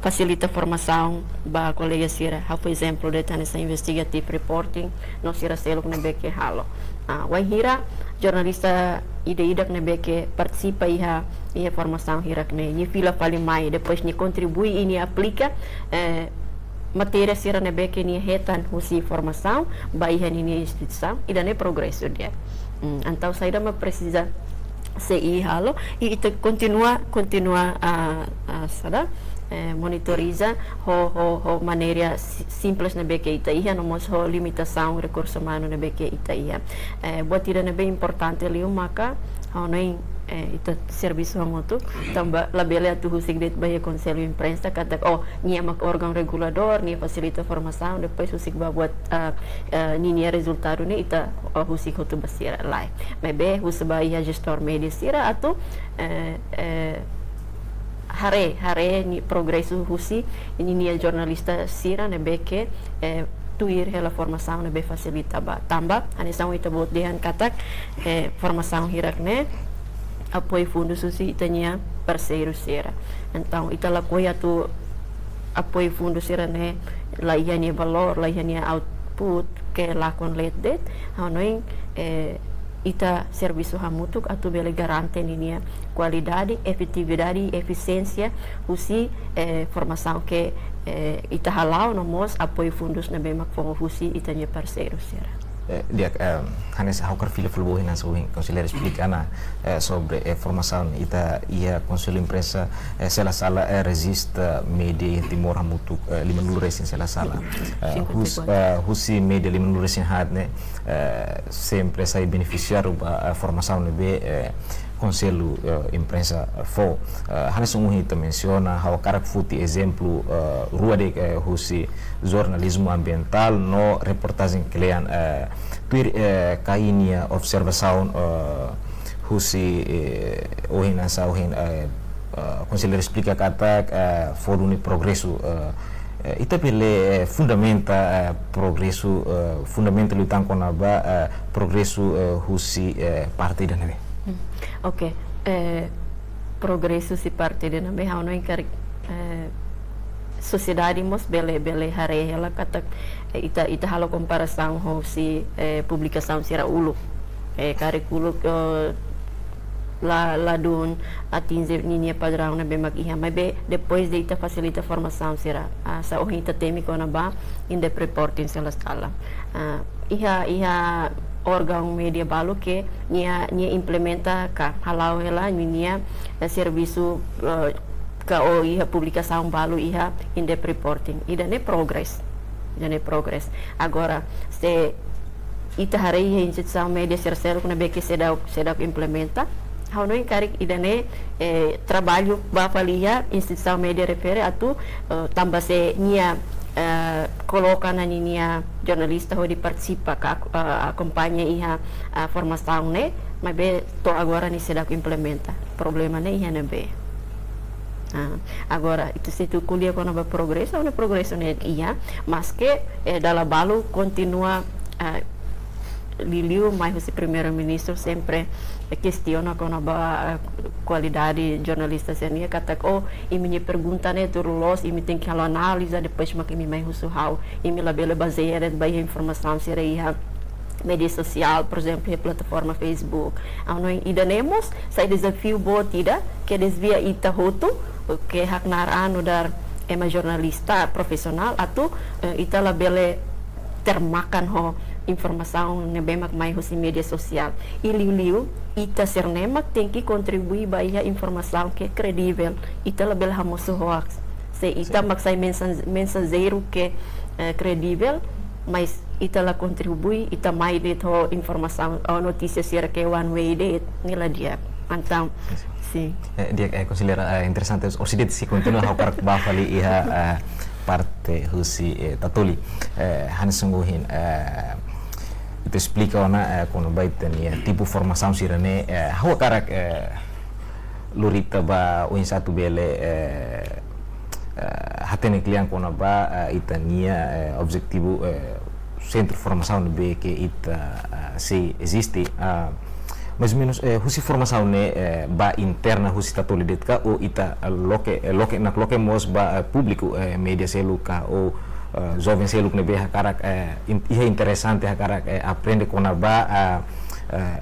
fasilita formasaun ba kolega sira. Ha'u fó ezemplu de'it hanesan investigative reporting, no sira seluk ne'ebé ke halo. Ah, wainhira jornalista ida-idak ne'ebé ke partisipa iha, iha formasaun hirak-ne'e, nia fila fali mai, depois nia kontribui i nia aplika, eh, matéria sira ne'ebé ke nia hetan husi formasaun ba iha ninia instituisaun, ida-ne'e progresu di'ak. Hmm, entaun saida mak presiza C I halo, i ita kontinua, kontinua, ah, ah, saida, eh, monitoriza ho, ho, ho maneira si-, simples ne'ebé ke ita iha, no mós ho limitasaun rekursu umanu ne'ebé ke ita iha. Eh, buat ida ne'ebé importante liu maka, ha'u hanoin, eh, ita servisu hamutuk, tanba labele atu husik de'it ba iha Konsellu Imprensa katak, oh, nia mak órgaun reguladór, nia fasilita formasaun, depois husik ba buat, ah, ah, ninia rezultadu ne'e ita, ah, husik hotu ba sira, lae. Maibé husu ba iha jestór média sira atu, eh, eh, haree, haree nia progresu husi ninia jornalista sira ne'ebé ke, eh, tuir hela formasaun ne'ebé fasilita ba. Tanba, hanesan ita-boot dehan katak, eh, formasaun hirak-ne'e apoiu fundus husi ita-nia parseiru sira. Entaun, ita lakohi atu apoiu fundus sira-ne'e la iha nia valór, la iha nia output, ke lakon leet de'it, ha'u hanoin, eh, ita servisu hamutuk atu bele garante ninia kualidade, efetividade i efisiénsia husi, eh, formasaun ke, eh, ita hala'o no mós apoiu fundus ne'ebé mak fó husi ita-nia parseiru sira. Eh, di'ak, eh, hanesan ha'u hakarak fila fali ba ohin hanesan ohin konselleiru esplika ona, eh, sobre, eh, formasaun ita iha Konsellu Imprensa, eh, se la sala, eh, rejista média iha Timor hamutuk, eh, limanulu resin se la sala. Eh, cinquenta e quatro. Hus-, eh, husi média limanulu resin haat ne'e, eh, sempre sai benefisiáriu ba, eh, formasaun ne'ebé, eh, Konsellu, eh, Imprensa fó. Eh, hanesan ohin ita mensiona, ha'u hakarak foti ezemplu, eh, rua de'it, eh, husi jornalizmu ambientál no reportajen kle'an, eh, tuir, eh, KAI nia observasaun, eh, husi, eh, ohin hanesan ohin, eh, eh, konselleiru esplika katak, eh, fó duni progresu, eh, eh, ita bele, eh, fundamenta, eh, progresu, eh, fundamenta liután kona-ba, eh, progresu, eh, husi, eh, parte ida-ne'e. Hmm. Oke, eh, progresu husi parte ida-ne'e, ha'u hanoin karik, eh, sosiedade mós bele, bele haree hela katak, eh, ita, ita halo komparasaun husi, eh, publikasaun sira uluk. Eh, karik uluk, eh, la, ladún atinje ninia padraun ne'ebé mak iha, maibé depois de ita fasilita formasaun sira, ah, hanesan ohin ita temi kona-ba in-depth reporting se la sala. Ah, iha, iha órgaun média balu ke nia, nia implementa ka hala'o hela ninia, eh, servisu, eh, ka ou iha publikasaun balu iha in-depth reporting. Ida-ne'e progress. Ida-ne'e progress. Agora, se ita haree iha instituisaun média sira seluk ne'ebé ke seidauk, seidauk implementa, ha'u hanoin karik ida-ne'e, eh, traballu ba fali iha instituisaun média refere atu, eh, tanba se nia, eh, koloka ona ninia jornalista hodi partisipa ka ak-, eh, akompaña iha, eh, formasaun ne'e, maibé to'o agora nia seidauk implementa. Problema ne'e iha ne'ebé? Ah, agora, ita se ita ko'alia kona-ba progresu, ne'e progresu ne'e iha, maske, eh, dala balu kontinua, ah, liuliu mai husi Primeiru-Ministru sempre, eh, kestiona kona-ba, eh, kualidade jornalista sira-nian katak, oh, imi-nia pergunta ne'e tuir loloos, imi tenke halo análize, depois mak imi mai husu ha'u, imi labele bazeia de'it ba iha informasaun sira iha média sosiál, por ezemplu, iha plataforma Facebook. Ha'u hanoin ida-ne'e mós sai dezafiu boot ida ke dezafia ita hotu, ke haknaar an nu'udar ema jornalista profisionál atu, eh, ita labele termakan ho informasaun ne'ebé mak mai husi média sosiál. I liuliu, ita sira-ne'e mak tenke kontribui ba iha informasaun ke kredivel. Ita labele hamosu hoax. Se ita Sin. mak sai mensan-, mensajeiru ke, eh, kredivel, mas ita la kontribui, ita mai de'it ho informasaun ou notísia sira ke one way de'it, ne'e la di'ak. Entaun, Sin, sin. sin. Eh, di'ak, eh, konselleira, eh, interesante. Orsida sei kontinua, ha'u hakarak bá fali iha, eh, parte husi, eh, Tatoli. Eh, hanesan ohin, eh, ita esplika ona, eh, kona-ba ita-nia tipu formasaun sira-ne'e, eh, ha'u hakarak, eh, lori ita ba oinsá atu bele, eh, eh, hatene kle'an kona-ba, eh, ita-nia, eh, objetivu, eh, sentru formasaun ne'ebé ke ita, eh, sei eziste. Ah, mais ou menus, eh, husi formasaun ne'e, eh, ba interna husi Tatoli de'it ka, ou ita, eh, loke, eh, loke, nakloke mós ba, eh, públiku, eh, média seluk ka, ou, eh, joven seluk ne'ebé hakarak, eh, in-, iha interesante hakarak, eh, aprende kona-ba, ah, eh,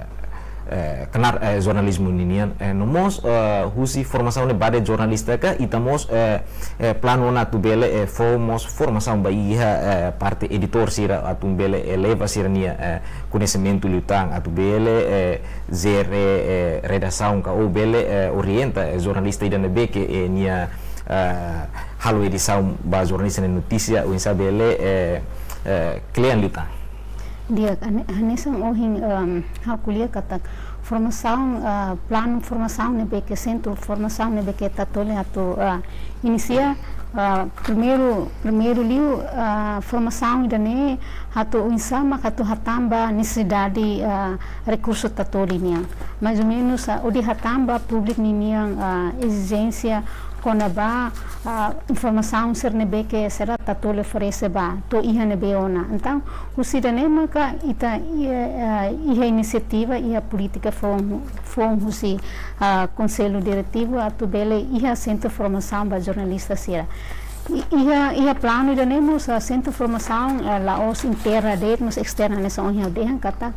eh, knaar, eh, jornalizmu ninian, eh, no mós, eh, husi formasaun ne'e ba de'it jornalista ka, ita mós, eh, eh, planu ona atu bele, eh, fó mós formasaun ba iha, eh, parte editór sira atu bele eleva sira-nia, eh, koñesimentu liután atu bele, eh, jere, eh, redasaun ka ou bele, eh, orienta, eh, jornalista ida ne'ebé ke, eh, nia, eh, halo edisaun ba jornalista nia notísia, oinsá bele, eh, eh, kle'an liután. Di'ak, hane-, hanesan ohin, ehm, ha'u ko'alia katak formasaun, eh, planu formasaun ne'ebé ke sentru formasaun ne'ebé ke Tatoli atu, eh, inisia, eh, primeiru, primeiru liu, eh, formasaun ida-ne'e atu oinsá mak atu hatán ba nesesidade, eh, rekursu Tatoli nian. Mais ou menus, eh, hodi hatán ba públiku ninian, eh, ezijénsia kona-ba, ah, informasaun sira ne'ebé ke sira Tatoli oferese ba, to'o iha ne'ebé ona. Entaun, husi ida-ne'e maka ita, eh, eh, iha inisiativa, iha polítika foun, foun husi, ah, Konsellu Diretivu atu bele iha sentru formasaun ba jornalista sira. I-, iha, iha planu ida-ne'e mós, ah, sentru formasaun, ah, la'ós interna de'it, mas esterna hanesan ohin ha'u dehan katak,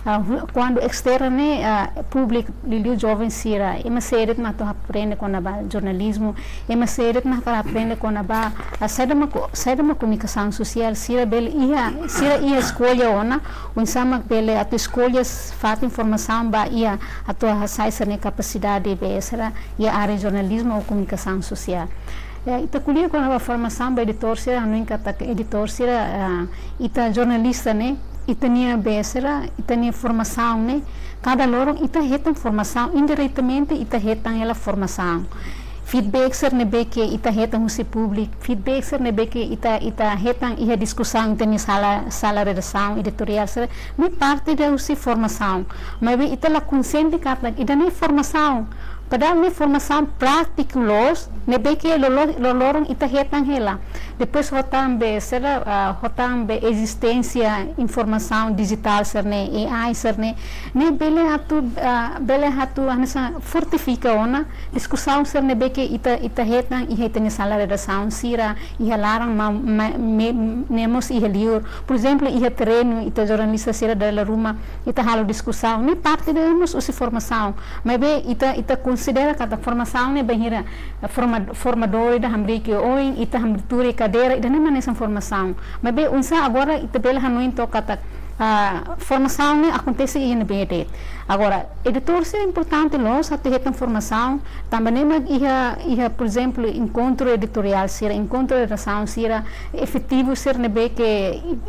Ah, hu-, kuandu esternu ne'e, ah, públiku liuliu joven sira, ema sé de'it mak atu aprende kona-ba jornalizmu, ema sé de'it mak atu aprende kona-ba, ah, saida mak, saida mak komunikasaun sosiál, sira bele iha, sira iha eskolla ona, oinsá mak bele atu eskolla fatin formasaun ba iha atu hasai sira-nia kapasidade be sira iha área jornalizmu ou komunikasaun sosiál. Eh, ita ko'alia kona-ba formasaun ba editór sira, hanoin katak editór sira, ah, ita jornalista ne'e, ita-nia be sira, ita-nia formasaun ne'e, kada loron ita hetan formasaun, indiretamente ita hetan hela formasaun. Feedback sira ne'ebé ke ita hetan husi públiku, feedback sira ne'ebé ke ita, ita hetan iha diskusaun ita-nia sala, sala redasaun, editoriál sira, ne'e parte ida husi formasaun. Maibé ita la konsiente katak ida-ne'e formasaun. Padahal ne'e formasaun prátiku loos, ne'ebé ke lolo-, loroloron ita hetan hela. Depois ho tan be sira, ah, ho tan be ezisténsia informasaun dijitál sira-ne'e, A I sira-ne'e, ne'e bele atu, ah, bele atu hanesan fortifika ona diskusaun sira ne'ebé ke ita, ita hetan iha ita-nia sala redasaun sira, iha laran ma, ma, me, ne'e mós iha liur. Por ezemplu, iha terrenu, ita jornalista sira dala ruma, ita halo diskusaun, ne'e parte ida mós husi formasaun. Maibé ita, ita konsidera katak formasaun ne'e bainhira, eh, forma-, formadór ida hamriik oin, ita hamriik tuur iha kadeira, ida-ne'e mak hanesan formasaun. Maibé oinsá agora ita bele hanoin to'ok katak, ah, formasaun ne'e akontese iha ne'ebé de'it. Agora, editór sira importante loos atu hetan formasaun, tanba ne'e mak iha, iha, por ezemplu, enkontru editoriál sira, enkontru redasaun sira, efetivu sira ne'ebé ke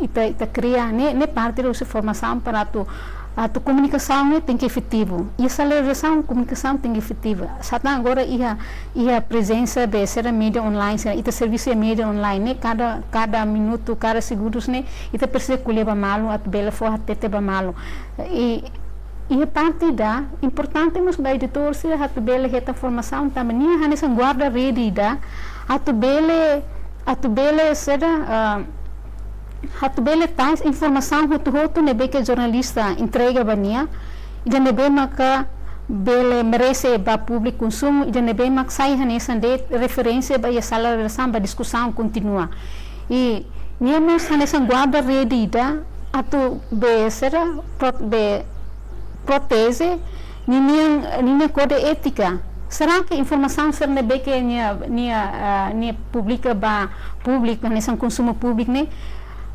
ita, ita kria, ne'e, ne'e parte husi formasaun para atu, atu komunikasaun ne'e tenke efetivu. Iha sala redasaun komunikasaun tenke efetivu. Sá tan agora iha, iha prezensa be sira média online sira, ita servisu iha média online ne'e, kada, kada minutu, kada segundus ne'e, ita presiza ko'alia ba malu, atu bele fó hatete ba malu. I, iha parte ida, importante mós ba editór sira atu bele hetan formasaun tanba nia hanesan guarda-rede ida, atu bele, atu bele saida, ah, atu bele tasi informasaun hotu-hotu ne'ebé ke jornalista entrega ba nia, ida ne'ebé maka bele merese ba públiku konsumu, ida ne'ebé mak sai hanesan de'it referénsia ba iha sala redasaun ba diskusaun kontinua. I nia mós hanesan guarda-rede ida atu be sira pro-, be proteje ninia, ninia kódigu étika. Será ke informasaun sira ne'ebé ke nia, nia, ah, nia publika ba públiku, hanesan konsumu públiku ne'e,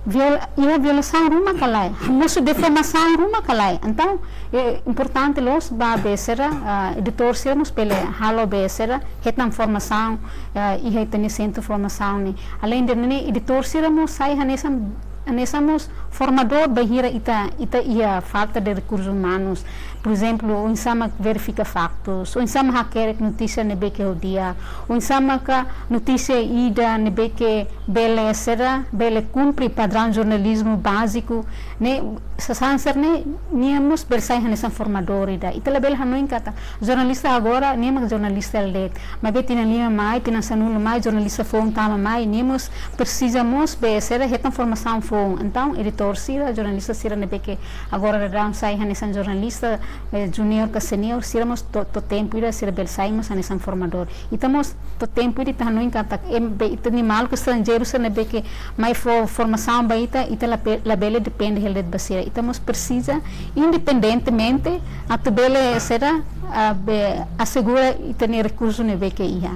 viol-, iha violasaun ruma ka lae, mosu difamasaun ruma ka lae. Entaun, eh, importante loos ba be sira, ah, editór sira mós bele halo be sira, hetan formasaun, ah, iha ita-nia sentru formasaun ne'e. Além de ne'e, editór sira mós sai hanesan, hanesan mós formadór bainhira ita, ita iha falta de rekursus umanus. Por ezemplu, oinsá mak verifika faktus, oinsá mak hakerek notísia ne'ebé ke ho di'ak, oinsá maka notísia ida ne'ebé ke bele sira, bele kumpre padraun jornalizmu báziku, ne'e sasán sira-ne'e, nia mós bele sai hanesan formadór ida. Ita labele hanoin katak jornalista agora, ne'e mak jornalista de'it. Maibé tinan lima mai, tinan sanulu mai, jornalista foun tama mai, ne'e mós presiza mós be sira hetan formasaun foun. Entaun, editór sira, jornalista sira ne'ebé ke agora daudaun sai hanesan jornalista, eh, júnior ka senior, sira mós to'o, to'o tempu ida sira bele sai mós hanesan formadór. Ita mós to'o tempu ida ita hanoin katak, em, be ita-nia maluk estranjeiru sira ne'ebé ke mai fó formasaun ba ita, ita labe-, labele depende hela de'it ba sira. Ita mós presiza independentemente atu bele sira, ah, be asegura ita-nia rekursu ne'ebé ke iha.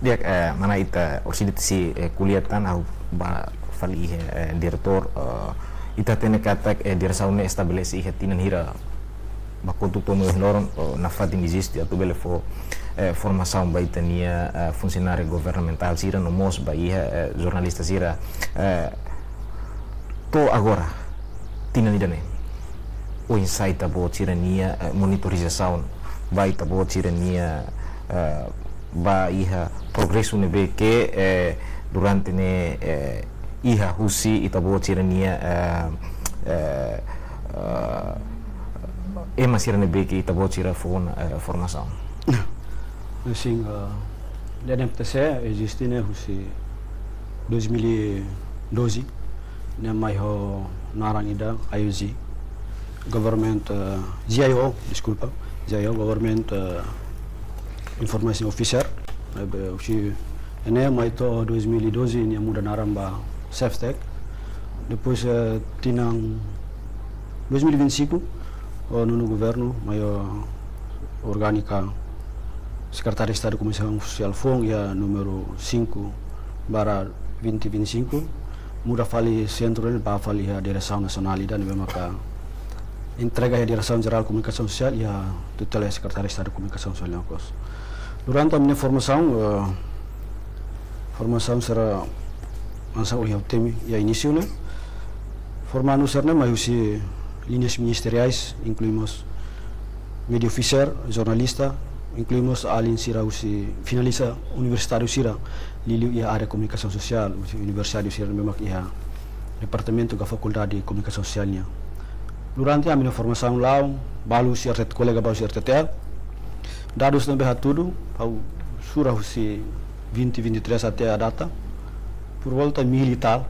Di'ak, eh, mana ita orsida sei, eh, ko'alia tan, ha'u bá fali iha, eh, diretór, eh, ita hatene katak, eh, diresaun ne'e estabelese iha tinan hira, ba kotuk to'o mai ohin loron, eh, nafatin eziste atu bele fó, eh, formasaun ba ita-nia, eh, funsionáriu governamentál sira no mós ba iha, eh, jornalista sira, eh, to'o agora, tinan ida-ne'e. Oinsá ita-boot sira-nia, eh, monitorizasaun ba ita-boot sira-nia, eh, ba iha progresu ne'ebé ke, eh, durante ne'e, eh, iha husi ita-boot sira-nia, eh, eh, eh, ema sira ne'ebé ke ita-boot sira fó ona, eh, formasaun. Sin, eh, D N F T C eziste ne'e husi dois mil e doze, ne'e mai ho naran ida I O G, Government, eh, G I O, deskulpa, G I O, Government, eh, Information Officer, eh, be, husi ne'e mai to'o dois mil e doze nia muda naran ba Cefteq. Depois, eh, tinan dois mil e vinte e cinco, o nonu governu mai organiza Sekretaria Estadu Komunikasaun Sosiál foun iha númeru cinco barra vinte vinte e cinco, muda fali sentru ne'e ba fali iha diresaun nasionál ida ne'ebé maka entrega iha Diresaun Jerál Komunikasaun Sosiál iha tutela Sekretaria Estadu Komunikasaun Sosiál nian mós. Durante ami-nia formasaun, eh, formasaun sira hanesan ohin ha'u temi iha inísiu ne'e, formandu sira-ne'e mai husi liñas ministeriais, inklui mós média ofísiu, jornalista, inklui mós alin sira husi finaliza universitáriu sira, liuliu iha área komunikasaun sosiál, husi universitáriu sira ne'ebé mak iha departamentu ka fakuldade komunikasaun sosiál nian. Durante ami-nia formasaun la'o, balu husi R T T, kolega balu husi R T T L, dadus ne'ebé hatudu, ha'u sura husi vinte vinte e três até a data, por volta mil e tal,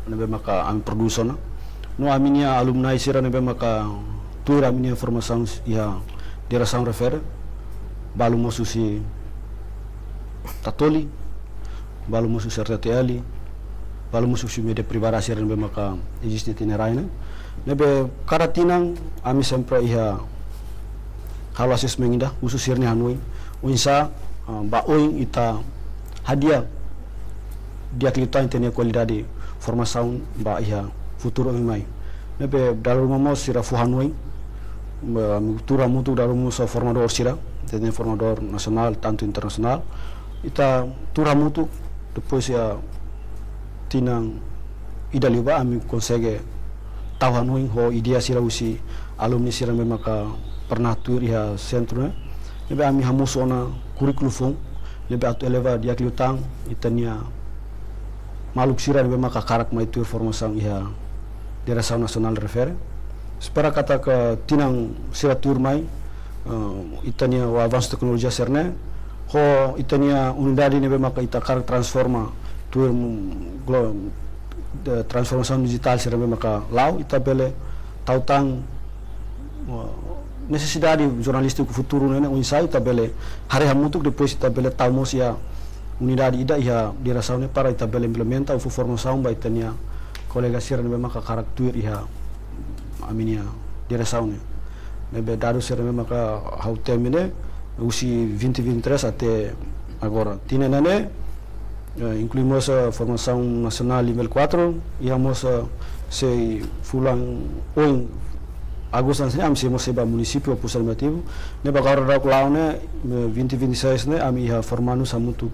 ne'ebé maka ami produsaun. No ami-nia alumni sira ne'ebé maka tuir ami-nia formasaun iha diresaun refere, balu mós husi Tatoli, balu mós husi R T T L, balu mós husi média privada sira ne'ebé maka eziste iha rai ne'e. Ne'ebé kada tinan ami sempre iha halo assessment ida, husu sira-nia hanoin, oinsá, ah, ba oin ita hadi'a di'ak liután ita-nia kualidade formasaun ba iha futuru oin mai. Ne'ebé dala ruma mós sira fó hanoin, ba, ami tuur hamutuk dala ruma mós formadór sira, ita-nia formadór nasionál, tantu internasionál. Ita tuur hamutuk, depois iha tinan ida liubá ami konsege tau hanoin ho ideia sira husi alumni sira ne'ebé maka pernah tuir iha sentru ne'e. Ne'ebé ami hamosu ona kurríkulu foun, ne'ebé atu eleva di'ak liután ita-nia maluk sira ne'ebé maka hakarak mai tuir formasaun iha diresaun nasionál refere. Espera katak tinan sira tuirmai, eh, ita-nia avansu teknolojia sira-ne'e, ho ita-nia unidade ne'ebé maka ita hakarak transforma tuir, mm, glo-, de, transformasaun dijitál sira ne'ebé maka la'o, ita bele tau tan, eh, nesesidade jornalístiku futuru ne'e, ne'e oinsá ita bele haree hamutuk, depois ita bele tau mós iha unidade ida iha diresaun ne'e para ita bele implementa ou fó formasaun ba ita-nia kolega sira ne'ebé maka hakarak tuir iha ami-nia diresaun ne'e. Ne'ebé dadus sira ne'ebé maka ha'u temi ne'e, husi vinte vinte e três até agora. Tinan ne'e, eh, inklui mós, eh, formasaun nasionál nivel quatro, iha mós, eh, sei fulan oin agostu hanesan ne'e, ami sei mós sei ba munisípiu, pusat administrativu, ne'ebé agora daudaun la'o ne'e, eh, vinte vinte e seis ne'e, ami iha formandu hamutuk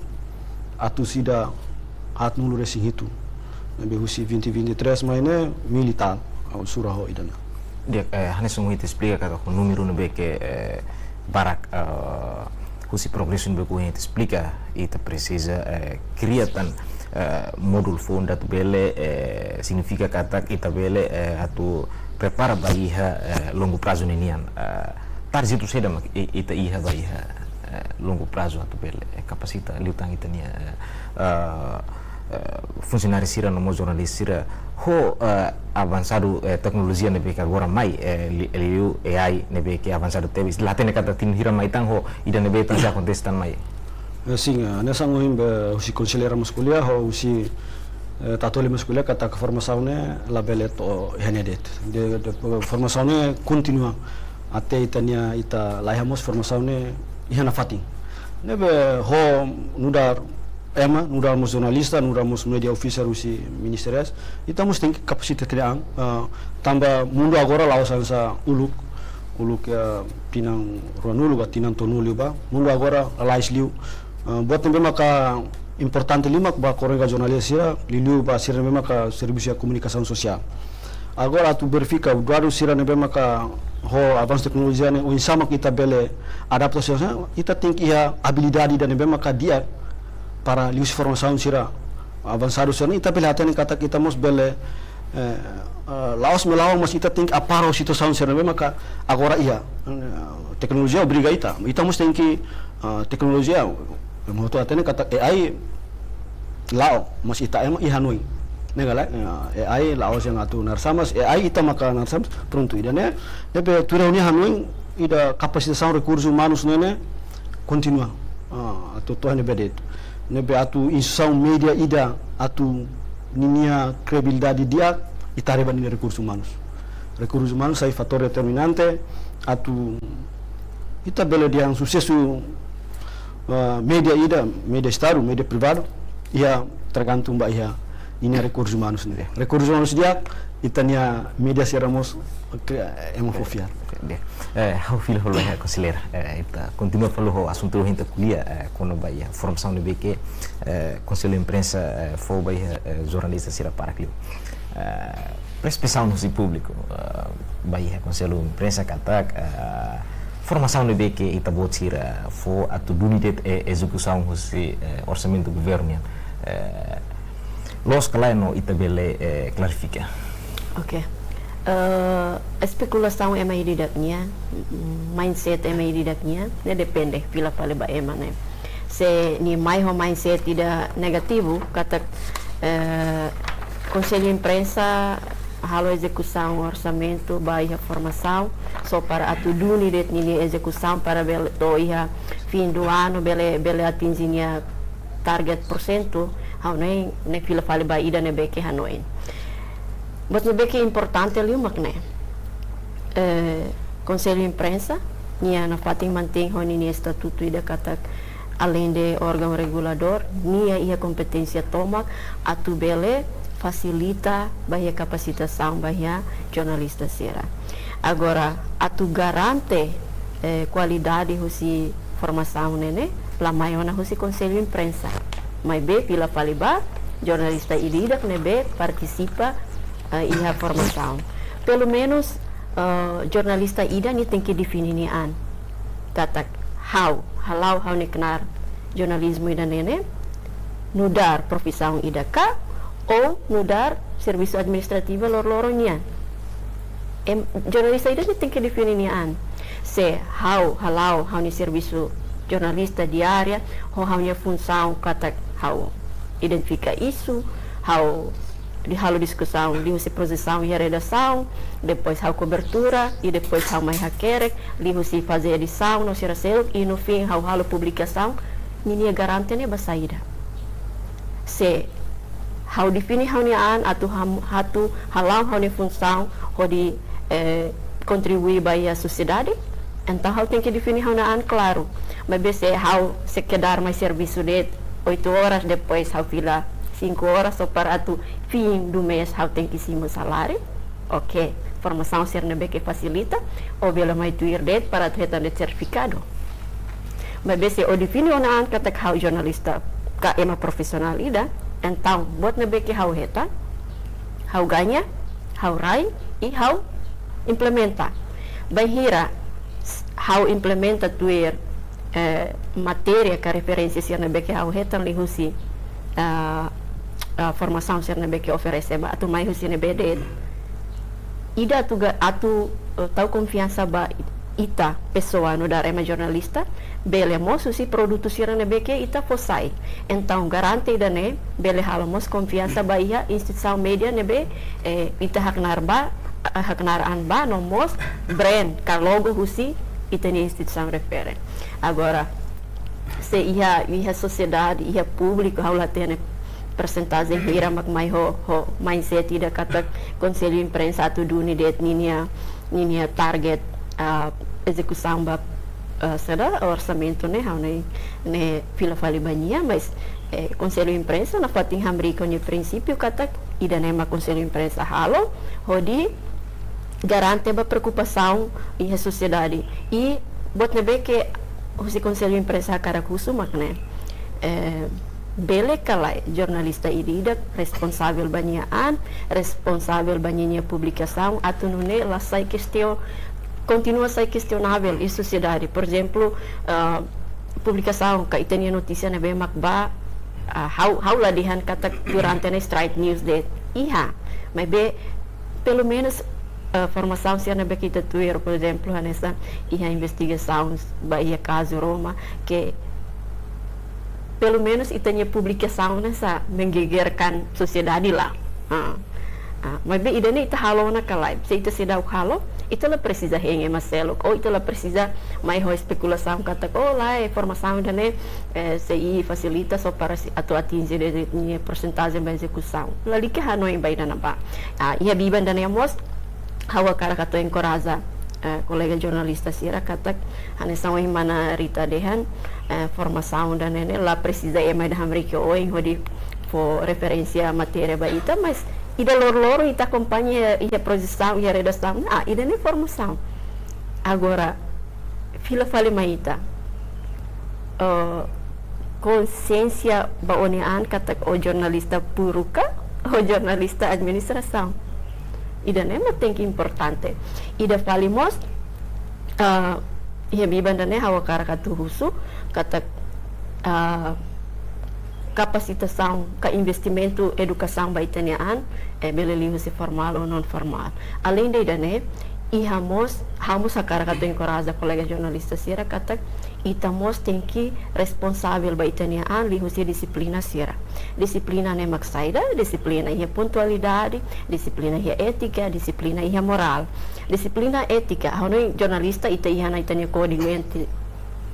atus ida haatnulu resin hitu. Ne'ebé husi vinte vinte e três mai ne'e, mil e tal, ha'u sura ho ida-ne'e. Di'ak, eh, hanesan ohin ita esplika katak ho númeru ne'ebé ke, eh, barak, eh, husi progresu ne'ebé ke ohin ita esplika, ita presiza, eh, kria tan, eh, módulu foun atu bele, eh, signifika katak ita bele, eh, atu prepara ba iha, eh, longu prazu ninian. Eh, tarjetu saida mak i-, ita iha ba iha, eh, longu prazu atu bele, eh, kapasita liután ita-nia, eh, eh, eh, funsionáriu sira no mós jornalista sira ho, eh, avansadu, eh, teknolojia ne'ebé ke agora mai, eh, li-, liu A I ne'ebé ke avansadu tebes. La hatene katak tinan hira mai tan ho ida ne'ebé tan sei akontese tan mai. Eh, sin, eh, hanesan ohin be husi konselleira mós ko'alia ho husi, eh, Tatoli mós ko'alia katak formasaun ne'e labele to'o iha ne'e de'it. De, de, eh, formasaun ne'e kontinua até ita-nia, ita laiha mós formasaun ne'e iha nafatin. Ne'ebé ho nu'udar ema, nu'udar mós jornalista, nu'udar mós média ofísiu husi ministériu, ita mós tenke kapasita tiha an, ah, tanba mundu agora la'ós hanesan uluk, uluk, ah, tinan ruanulu ka tinan tolunulu ba, mundu agora lalais liu. Ah, buat ne'ebé maka importante liu mak ba kolega jornalista sira, liuliu ba sira ne'ebé maka servisu iha komunikasaun sosiál. Agora atu verifika, dadus sira ne'ebé maka ho avansu teknolojia ne'e, oinsá mak ita bele adaptasi, ita tenke iha abilidade ida ne'ebé maka di'ak para liuhusi formasaun sira avansadu sira-ne'e, ita bele hatene katak ita mós bele, eh, eh, la'ós melawan, mas ita tenke apara ho situasaun sira ne'ebé maka agora iha. Eh, teknolojia obriga ita, ita mós tenke, eh, teknolojia, ema hotu hatene katak A I la'o, mas ita ema iha hanoin. Ne'e ka lae, eh, A I la'ós yang atu naran sá, mas A I ita maka naran sá, prontu, ida-ne'e, ne'ebé tuir ha'u-nia hanoin, ida kapasitasaun rekursus umanus ne'e, ne'e kontinua, ah, atu to'o iha ne'ebé de'it. Ne'ebé atu instituisaun média ida atu ninia kredibilidade di'ak, ita haree ba ninia rekursus umanus. Rekursus umanus sai fatór determinante atu ita bele dehan susesu, ah, média ida, média Estadu, média privadu, iha tergantung ba iha ninia rekursus umanus ne'e. Rekursus umanus di'ak, ita-nia média sira mós ke ema fó fiar. Di'ak. Eh, ha'u fila fali ba iha konselleira. Eh, ita kontinua fali ho asuntu ohin ita ko'alia, eh, kona-ba iha formasaun ne'ebé ke, eh, Konsellu Imprensa, eh, fó ba iha, eh, jornalista sira para klio. Eh, persesaun husi públiku, eh, ba iha Konsellu Imprensa katak, eh, formasaun ne'ebé ke ita-boot sira fó atu duni de'it, eh, ezekusaun husi, eh, orsamentu governu nian. Eh, loos ka lae no ita bele, eh, klarifika. Oke. Eh, espekulasaun ema ida-idak nian, mm, mindset ema ida-idak nian, ne'e depende, fila fali ba ema ne'e. Se nia mai ho mindset ida negativu, katak, eh, Konsellu Imprensa halo ezekusaun orsamentu ba iha formasaun, só para atu duni de'it ninia ezekusaun para bele to'o iha fim do ano, bele, bele atinje nia target porsentu, ha'u ne'e, ne'e fila fali ba ida ne'ebé ke hanoin. Buat ne'ebé ke importante liu mak ne'e. Eh, Konsellu Imprensa, nia nafatin mantein ho ninia estatutu ida katak, aleinde órgaun reguladór, nia iha kompeténsia tomak atu bele fasilita ba iha kapasitasaun ba iha jornalista sira. Agora, atu garante, eh, kualidade husi formasaun ne'e, la mai ona husi Konsellu Imprensa. Maibé fila fali ba jornalista ida-idak ne'ebé partisipa, eh, iha formasaun. Pelumenus, eh, jornalista ida nia tenke define nia an. Katak ha'u, hala'o ha'u-nia knaar jornalizmu ida-ne'e, nu'udar profisaun ida ka, ou nu'udar servisu administrativu loroloron nian. Em, jornalista ida nia tenke define nia an. Se ha'u hala'o ha'u-nia servisu jornalista diária, ho ha'u-nia funsaun katak ha'u identifika isu, ha'u halo diskusaun liuhusi projesaun iha redasaun, depois ha'u kobertura, i depois ha'u mai hakerek liuhusi faze edisaun no sira seluk, i no fim ha'u halo publikasaun, ninia garante ne'e ba saida? Se ha'u define ha'u-nia an atu ham-, atu hala'o ha'u-nia funsaun hodi, eh, kontribui ba iha sosiedade, entaun ha'u tenke define ha'u-nia an klaru. Maibé se ha'u sekedar mai servisu de'it oito horas, depois ha'u fila cinco horas só para atu fim do mês ha'u tenke simu saláriu. Oke, formasaun sira ne'ebé ke fasilita, ó bele mai tuir de'it para atu hetan de'it sertifikadu. Maibé se ó define ó-nia an katak ha'u jornalista ka ema profisionál ida, entaun buat ne'ebé ke ha'u hetan, ha'u gaña, ha'u rai, i ha'u implementa. Bainhira s-, ha'u implementa tuir, eh, matéria ka referénsia sira ne'ebé ke ha'u hetan liuhusi, ah, ah, formasaun sira ne'ebé ke oferese ba, atu mai husi ne'ebé de'it. Ida atu ga-, atu, eh, tau konfiansa ba ita, pesoa nu'udar ema jornalista, bele mós husi produtu sira ne'ebé ke ita fó sai. Entaun, garante ida-ne'e bele halo mós konfiansa ba iha instituisaun média ne'ebé, eh, ita haknaar ba, ah, haknaar an ba, no mós brand ka logo husi ita-nia instituisaun refere. Agora, se iha, iha sosiedade, iha públiku, ha'u la hatene persentajen hira mak mai ho, ho mindset ida katak Konsellu Imprensa atu duni de'it ninia, ninia target, ah, ezekusaun ba, ah, saida, orsamentu ne'e, ha'u ne'e, ne'e fila fali ba nia, mas, eh, Konsellu Imprensa nafatin hamriik ho nia prinsípiu katak ida-ne'e mak Konsellu Imprensa halo, hodi garante ba preokupasaun iha sosiedade. I buat ne'ebé ke husi Konsellu Imprensa hakarak husu mak ne'e, eh, bele ka lae jornalista ida-idak responsavel ba nia an, responsavel ba ninia publikasaun, atu nune'e la sai kestio-, kontinua sai kestionavel iha sosiedade. Por ezemplu, eh, publikasaun ka ita-nia notísia ne'ebé mak ba, ah, ha'u, ha'u la dehan katak durante ne'e straight news de'it, iha. Maibé, pelumenus, eh, formasaun sira ne'ebé ke ita tuir, por ezemplu, hanesan iha investigasaun ba iha kazu Roma, ke pelumenus ita-nia publikasaun ne'e sa menggegerkan sosiedade la. Ah. Ah, maibé ida-ne'e ita halo ona ka lae. Se ita seidauk halo, ita la presiza hein ema seluk, ou ita la presiza mai ho espekulasaun katak, oh, lae, formasaun ida-ne'e, eh, sei fasilita só para si-, atu atinje de'it nia persentajen ba ezekusaun. Lalika hanoin ba ida-ne'ebá. Ah, iha biban ida-ne'e mós, Ha'u hakarak atu enkoraja, eh, kolega jornalista sira katak, hanesan ohin mana Rita dehan, eh, formasaun ida-ne'e la presiza ema ida hamriik oin hodi fó referénsia matéria ba ita, mas ida loroloron ita akompaña iha, iha produsaun, iha redasaun, ah, ida-ne'e formasaun. Agora, fila fali mai ita. Eh, konsiénsia ba ó-nia an katak ó jornalista públiku ka, ó jornalista administrasaun. Ida-ne'e mak tenke importante. Ida fali mós, eh, iha biban ida-ne'e ha'u hakarak atu husu, katak, eh, kapasitasaun ka investimentu edukasaun ba ita-nia an, eh, bele liuhusi formál ou non formál. Aleinde ida-ne'e, iha mós, ha'u mós hakarak atu enkoraja kolega jornalista sira katak ita mós tenke responsavel ba ita-nia an liuhusi dixiplina sira. Dixiplina ne'e mak saida, dixiplina iha pontualidade, dixiplina iha étika, dixiplina iha morál. Dixiplina étika, ha'u hanoin jornalista ita iha ona ita-nia kódigu éti-,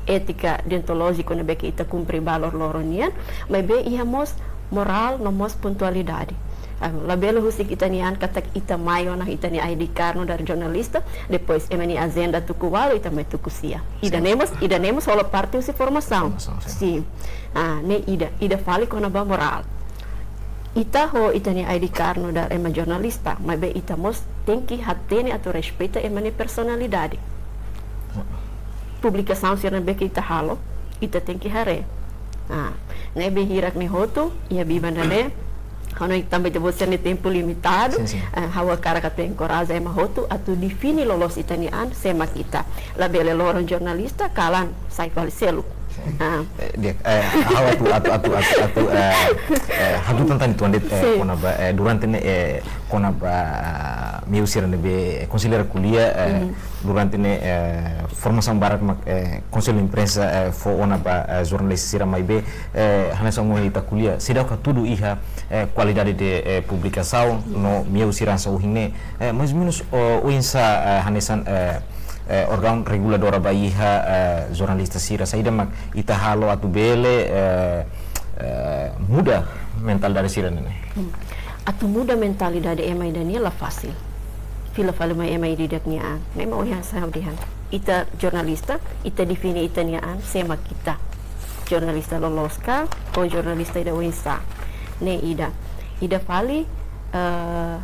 étika deontolójiku ne'ebé ke ita kumpre ba loroloron nian, maibé iha mós morál no mós pontualidade. Ah, labele husik ita-nia an katak ita mai ona ho ita-nia I D karnu dari jornalista, depois ema nia ajenda tuku ualu ita mai tuku sia. Ida-ne'e mós, ida-ne'e mós hola parte husi formasaun. Formasaun, sin. Sin. Ah, ne'e ida, ida fali kona-ba morál. Ita ho ita-nia I D karnu dari ema jornalista, maibé ita mós tenke hatene atu respeita ema nia personalidade. Publikasaun sira ne'ebé ke ita halo, ita tenke haree. Ah, ne'ebé hirak ne'e hotu, iha biban ida-ne'e, ha'u hanoin tanba ita-boot sira-nia tempu limitadu, sin, sin. Ah, ha'u hakarak atu enkoraja ema hotu atu define loloos ita-nia an, sé mak ita. Labele loron jornalista, kalan sai fali seluk. Ah. Eh, di'ak, eh, ha'u atu, atu, atu, atu, atu, eh, eh, hatutan tan uitoan de'it, eh, sin, kona-ba, eh, durante ne'e, eh, kona-ba, ah, meiu sira ne'ebé, eh, konselleira ko'alia, eh, mhm, durante ne'e, eh, formasaun barak mak, eh, Konsellu Imprensa, eh, fó ona ba, eh, jornalista sira maibé, eh, hanesan ohin ita ko'alia, seidauk hatudu iha, eh, kualidade de, eh, publikasaun, mhm, no meiu sira hanesan ohin ne'e, eh, mais ou menus, oh, oinsá, eh, hanesan, eh, eh, órgaun reguladora ba iha, eh, jornalista sira, saida mak ita halo atu bele, eh, eh, muda mentalidade sira-ne'e? Hmm. Atu muda mentalidade ema ida-ne'e la fasil. Fila fali mai ema ida-idak nia an. Ne'e mak ohin hanesan ha'u dehan. Ita jornalista, ita define ita-nia an, sé mak ita. Jornalista loloos ka, ou jornalista ida oinsá. Ne'e ida. Ida fali, eh,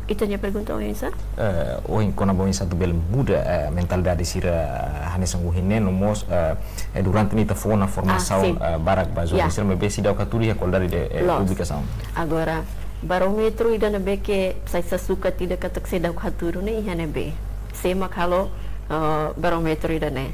ita-nia pergunta oinsá? Eh, ohin kona-ba oinsá atu bele muda, eh, mentalidade sira, eh, hanesan ohin ne'e, no mós, eh, eh, durante ne'e ita fó ona formasaun, ah, sin, eh, barak ba, ya, jornalista sira, maibé seidauk hatudu iha kualidade de, eh, loos, publikasaun. Agora, barómetru ida ne'ebé ke sai sasukat ida katak seidauk hatudu ne'e iha ne'ebé? Sé mak halo, eh, barómetru ida-ne'e?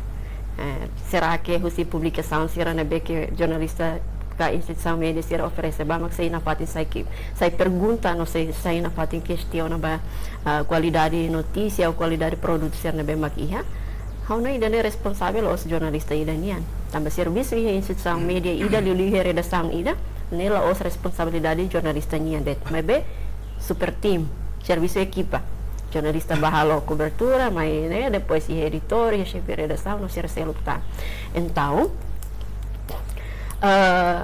Eh, será ke husi publikasaun sira ne'ebé ke jornalista ka instituisaun média sira oferese ba mak sai nafatin, sai ke, sai pergunta no sai, sai nafatin kestiona ba, ah, kualidade notísia ou kualidade produtu sira ne'ebé mak iha? Ha'u hanoin ida-ne'e responsavel la'ós jornalista ida nian. Tanba servisu iha instituisaun média ida, liuliu iha redasaun ida, ne'e la'ós responsabilidade jornalista nian de'it. Maibé super team, servisu ekipa. Jornalista bá halo kobertura, mai ne'e, depois iha editór, iha xefe redasaun, no sira seluk tan. Entaun, eh,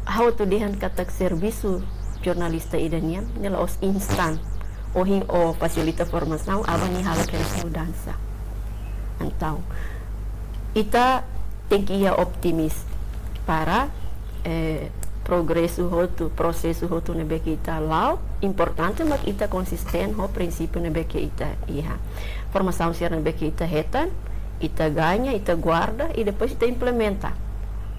ha'u atu dehan katak servisu jornalista ida nian ne'e la'ós instan. Ohin ó fasilita formasaun, aban nia halo kedas mudansa. Entaun, ita tenke iha optimis para, eh, progresu hotu, prosesu hotu ne'ebé ke ita la'o, importante mak ita konsistente ho prinsípiu ne'ebé ke ita iha. Formasaun sira ne'ebé ke ita hetan, ita gaña, ita guarda, i depois ita implementa.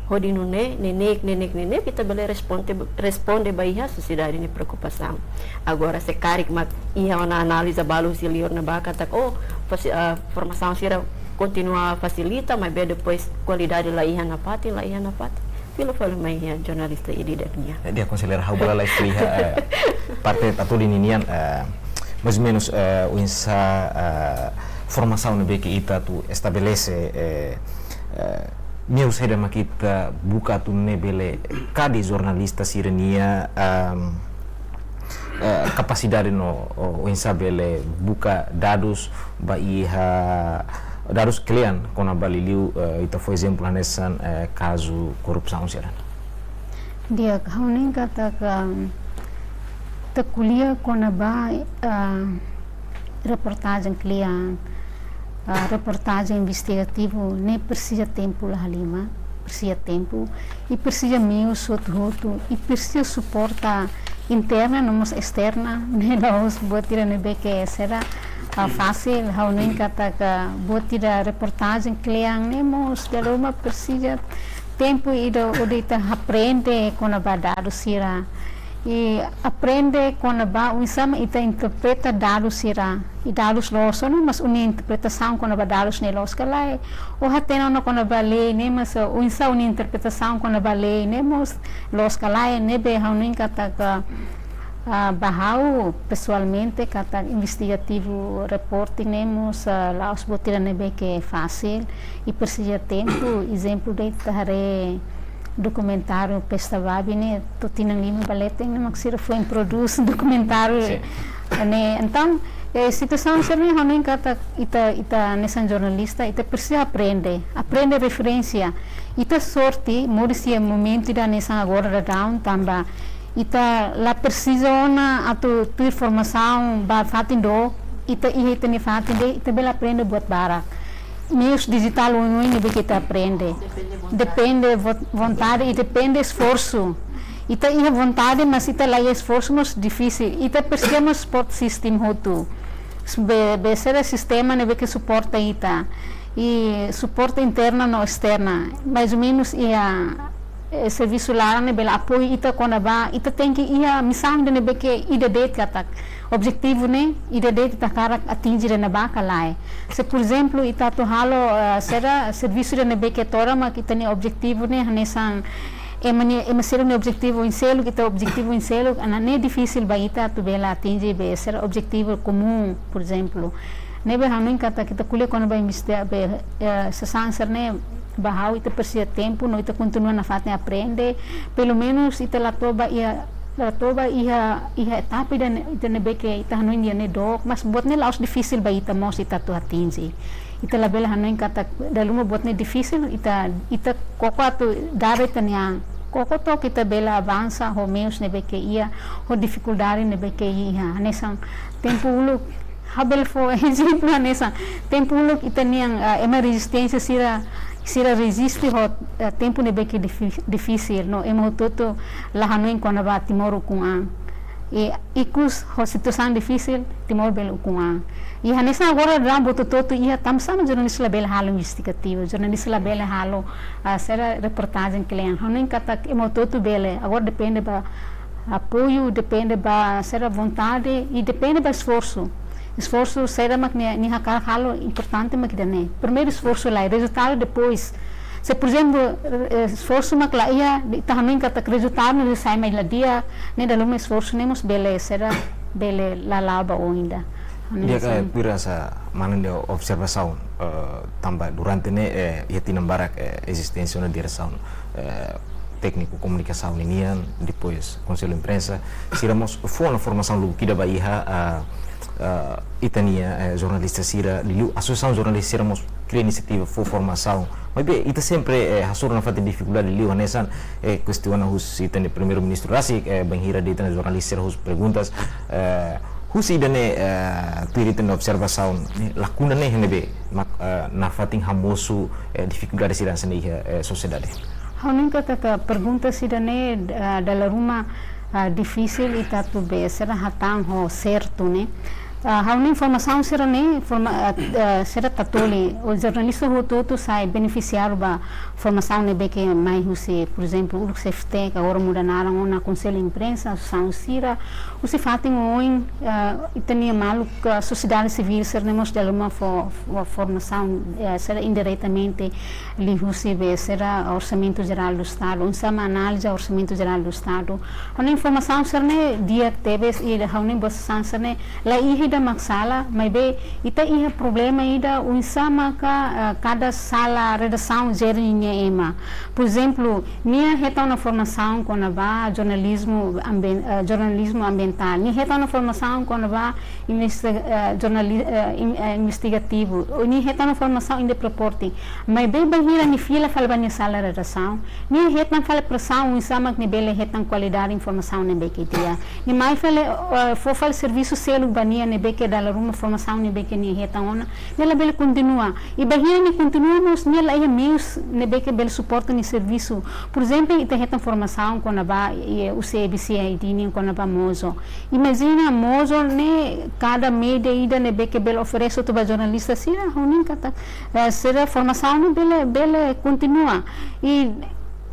Hodi nune'e, neineik, neineik, neineik, ita bele responde, responde ba iha sosiedade nia preokupasaun. Agora, se karik mak iha ona analiza balu husi liur ne'ebá katak, oh, fasi-, ah, formasaun sira kontinua fasilita, maibé depois kualidade la iha nafatin, la iha nafatin. Fila fali mai iha jornalista ida-idak nian. Eh, di'ak, konselleira, ha'u bá lalais fali iha, eh, parte tatoli ninian, eh, mais ou menus, eh, oinsá, eh, formasaun ne'ebé ke ita atu estabelese, eh, eh, meiu saida mak ita buka atu nune'e bele kadi jornalista sira-nia, ehm, eh, kapasidade no, o, oinsá bele buka dadus ba iha, dadus kle'an kona-ba liuliu, eh, ita fó ezemplu hanesan, eh, kazu korrupsaun sira. Di'ak, ha'u hanoin katak, ita ko'alia kona-ba, eh, reportajen kle'an, ah, reportajen investigativu ne'e presiza tempu la halimar, presiza tempu, i presiza meius hotu-hotu, i presiza suporta interna no mós esterna, ne'e la'ós buat ida ne'ebé ke sira, ah, fasil. Ha'u hanoin katak buat ida reportajen kle'an ne'e mós dala ruma presiza tempu ida hodi ita aprende kona-ba dadus sira. I aprende kona-ba oinsá mak ita interpreta dadus sira. I dadus loos ona, mas ó-nia interpretasaun kona-ba dadus ne'e loos ka lae. Ó hatene ona kona-ba lei ne'e, mas oinsá ó-nia interpretasaun kona-ba lei ne'e mós loos ka lae, ne'ebé ha'u hanoin katak, ah, ba ha'u pesoalmente katak investigativu reporting ne'e mós, ah, la'ós buat ida ne'ebé ke fasil. I presiza tempu, ezemplu de'it ita haree dokumentáriu Pesta Babi ne'e, to'o tinan lima ba leten ne'e mak sira foin prodús dokumentáriu. Sin. Ne'e, entaun, eh, situasaun sira-ne'e ha'u hanoin katak ita, ita hanesan jornalista, ita presiza aprende, aprende referénsia. Ita sorte, moris iha momentu ida hanesan agora daudaun tanba ita la presiza ona atu tuir formasaun ba fatin dook, ita iha ita-nia fatin de'it, ita bele aprende buat barak. Meius dijitál oioin ne'ebé ke ita aprende. Depende vontade. Depende vo-, vontade i depende esforsu. Ita iha vontade, mas ita la iha esforsu, mós difisil. Ita presiza mós support system hotu. Be, be sira sistema ne'ebé ke suporta ita. I suporta interna no esterna. Mais ou menus iha, eh, servisu laran ne'e bele apoiu ita kona-ba, ita tenke iha misaun ida ne'ebé ke ida de'it katak. Objetivu ne'e, ida de'it ita hakarak atinji iha ne'ebá ka lae. Se, por ezemplu, ita atu halo, eh, sira servisu ida ne'ebé ke todan mak ita-nia objetivu ne'e, hanesan, ema nia, ema sira-nia objetivu oin seluk, ita objetivu oin seluk, entaun ne'e difisil ba ita atu bele atinji be sira objetivu komún, por ezemplu. Ne'ebé ha'u hanoin katak ita ko'alia kona-ba investiga be, eh, sasán sira-ne'e ba ha'u ita presiza tempu, no ita kontinua nafatin aprende, pelumenus ita la to'o ba iha, la to'o ba iha, iha etapa ida ne-, ida ne'ebé ke ita hanoin dehan ne'e dook, mas buat ne'e la'ós difisil ba ita mós ita atu atinji. Ita labele hanoin katak dala ruma buat ne'e difisil, ita, ita koko atu dada ita-nia an. Koko to'o ita bele avansa ho meius ne'ebé ke iha, ho difikuldade ne'ebé ke iha. Hanesan tempu uluk, ha'u bele fó ezemplu hanesan tempu uluk ita-nian, ah, ema rezisténsia sira, sira reziste ho, ah, tempu ne'ebé ke difi-, difisil, no ema hotu-hotu la hanoin kona-ba Timor ukun an. I ikus ho situasaun difisil, Timor bele ukun an. I hanesan agora daudaun buat hotu-hotu iha, tanba sá mak jornalista labele halo investigativu, jornalista labele halo, ah, sira reportajen kle'an. Ha'u hanoin katak ema hotu-hotu bele, agora depende ba apoiu, depende ba sira vontade i depende ba esforsu. Esforsu sira mak nia, nia hakarak halo importante mak ida-ne'e. Primeiru esforsu lai, rezultadu depois. Se, por ezemplu, eh, esforsu mak la iha, ita hanoin katak rezultadu ne'e sai mai la di'ak, ne'e dala ruma esforsu ne'e mós bele sira, bele la la'o ba oin ida. Di'ak, eh, Hanesan. Tuir sá mak nia observasaun, eh, tanba durante ne'e, eh, iha tinan barak, eh, ezisténsia ona diresaun, eh, tékniku komunikasaun ninian, depois Konsellu Imprensa, sira mós fó ona formasaun lubuk ida ba iha, ah, ah, ita-nia, eh, jornalista sira, liuliu asosiasaun jornalista sira mós kria inisiativa fó formasaun. Maibé, ita sempre, eh, hasoru nafatin difikuldade liu hanesan, eh, kestiona husi ita-nia Primeiru-Ministru rasik, eh, bainhira dehan ita-nia jornalista sira husu perguntas, eh, husi ida-ne'e, eh, tuir ita-nia observasaun, eh, lakuna ne'e iha ne'ebé, mak, eh, nafatin hamosu, eh, difikuldade sira hanesan ne'e iha, eh, sosiedade. Ha'u hanoin katak pergunta sira-ne'e, eh, dala ruma, eh, difisil ita atu be sira hatán ho sertu ne'e. Ah, ha'u-nia informasaun sira-ne'e, forma-, ah, ah, sira tatoli, o jornalista hotu-hotu sai benefisiáriu ba formasaun ne'ebé ke mai husi, por ezemplu, uluk CFT, ke agora muda naran ona Konsellu Imprensa, asosiasaun sira, husi fatin oioin, ah, ita-nia maluk, ah, sosiedade sivíl sira-ne'e mós dala ruma fó, fó formasaun, eh, sira indiretamente, liuhusi be sira Orsamentu Jerál do Estadu, oinsá mak analiza Orsamentu Jerál do Estadu. Ha'u-nia informasaun sira-ne'e di'ak tebes i ha'u-nia buat sasán sira-ne'e la iha ida mak sala, maibé ita iha problema ida oinsá maka, eh, kada sala redasaun jere ninia ema. Por ezemplu, nia hetan ona formasaun kona-ba jornalizmu ambi-, eh, jornalizmu ambientál. Nia hetan ona formasaun kona-ba investi-, eh, jornali-, eh, in-, eh, investigativu. Ou nia hetan ona formasaun ida reporting. Maibé bainhira nia fila fali ba nia sala redasaun, nia hetan fali presaun oinsá mak nia bele hetan kualidade informasaun ne'ebé ke di'ak. Nia mai fali, eh, fó fali servisu seluk ba nia ne'ebé ke dala ruma formasaun ne'ebé ke nia hetan ona, nia labele kontinua. I bainhira nia kontinua mós nia la iha meius ne'ebé ke bele suporta nia servisu. Por ezemplu, ita hetan formasaun kona-ba, eh, U C B C I D nian kona-ba Mozo. Imajina Mozo ne'e kada média ida ne'ebé ke bele oferese hotu ba jornalista sira, ha'u hanoin katak, eh, sira formasaun ne'e bele, bele kontinua. I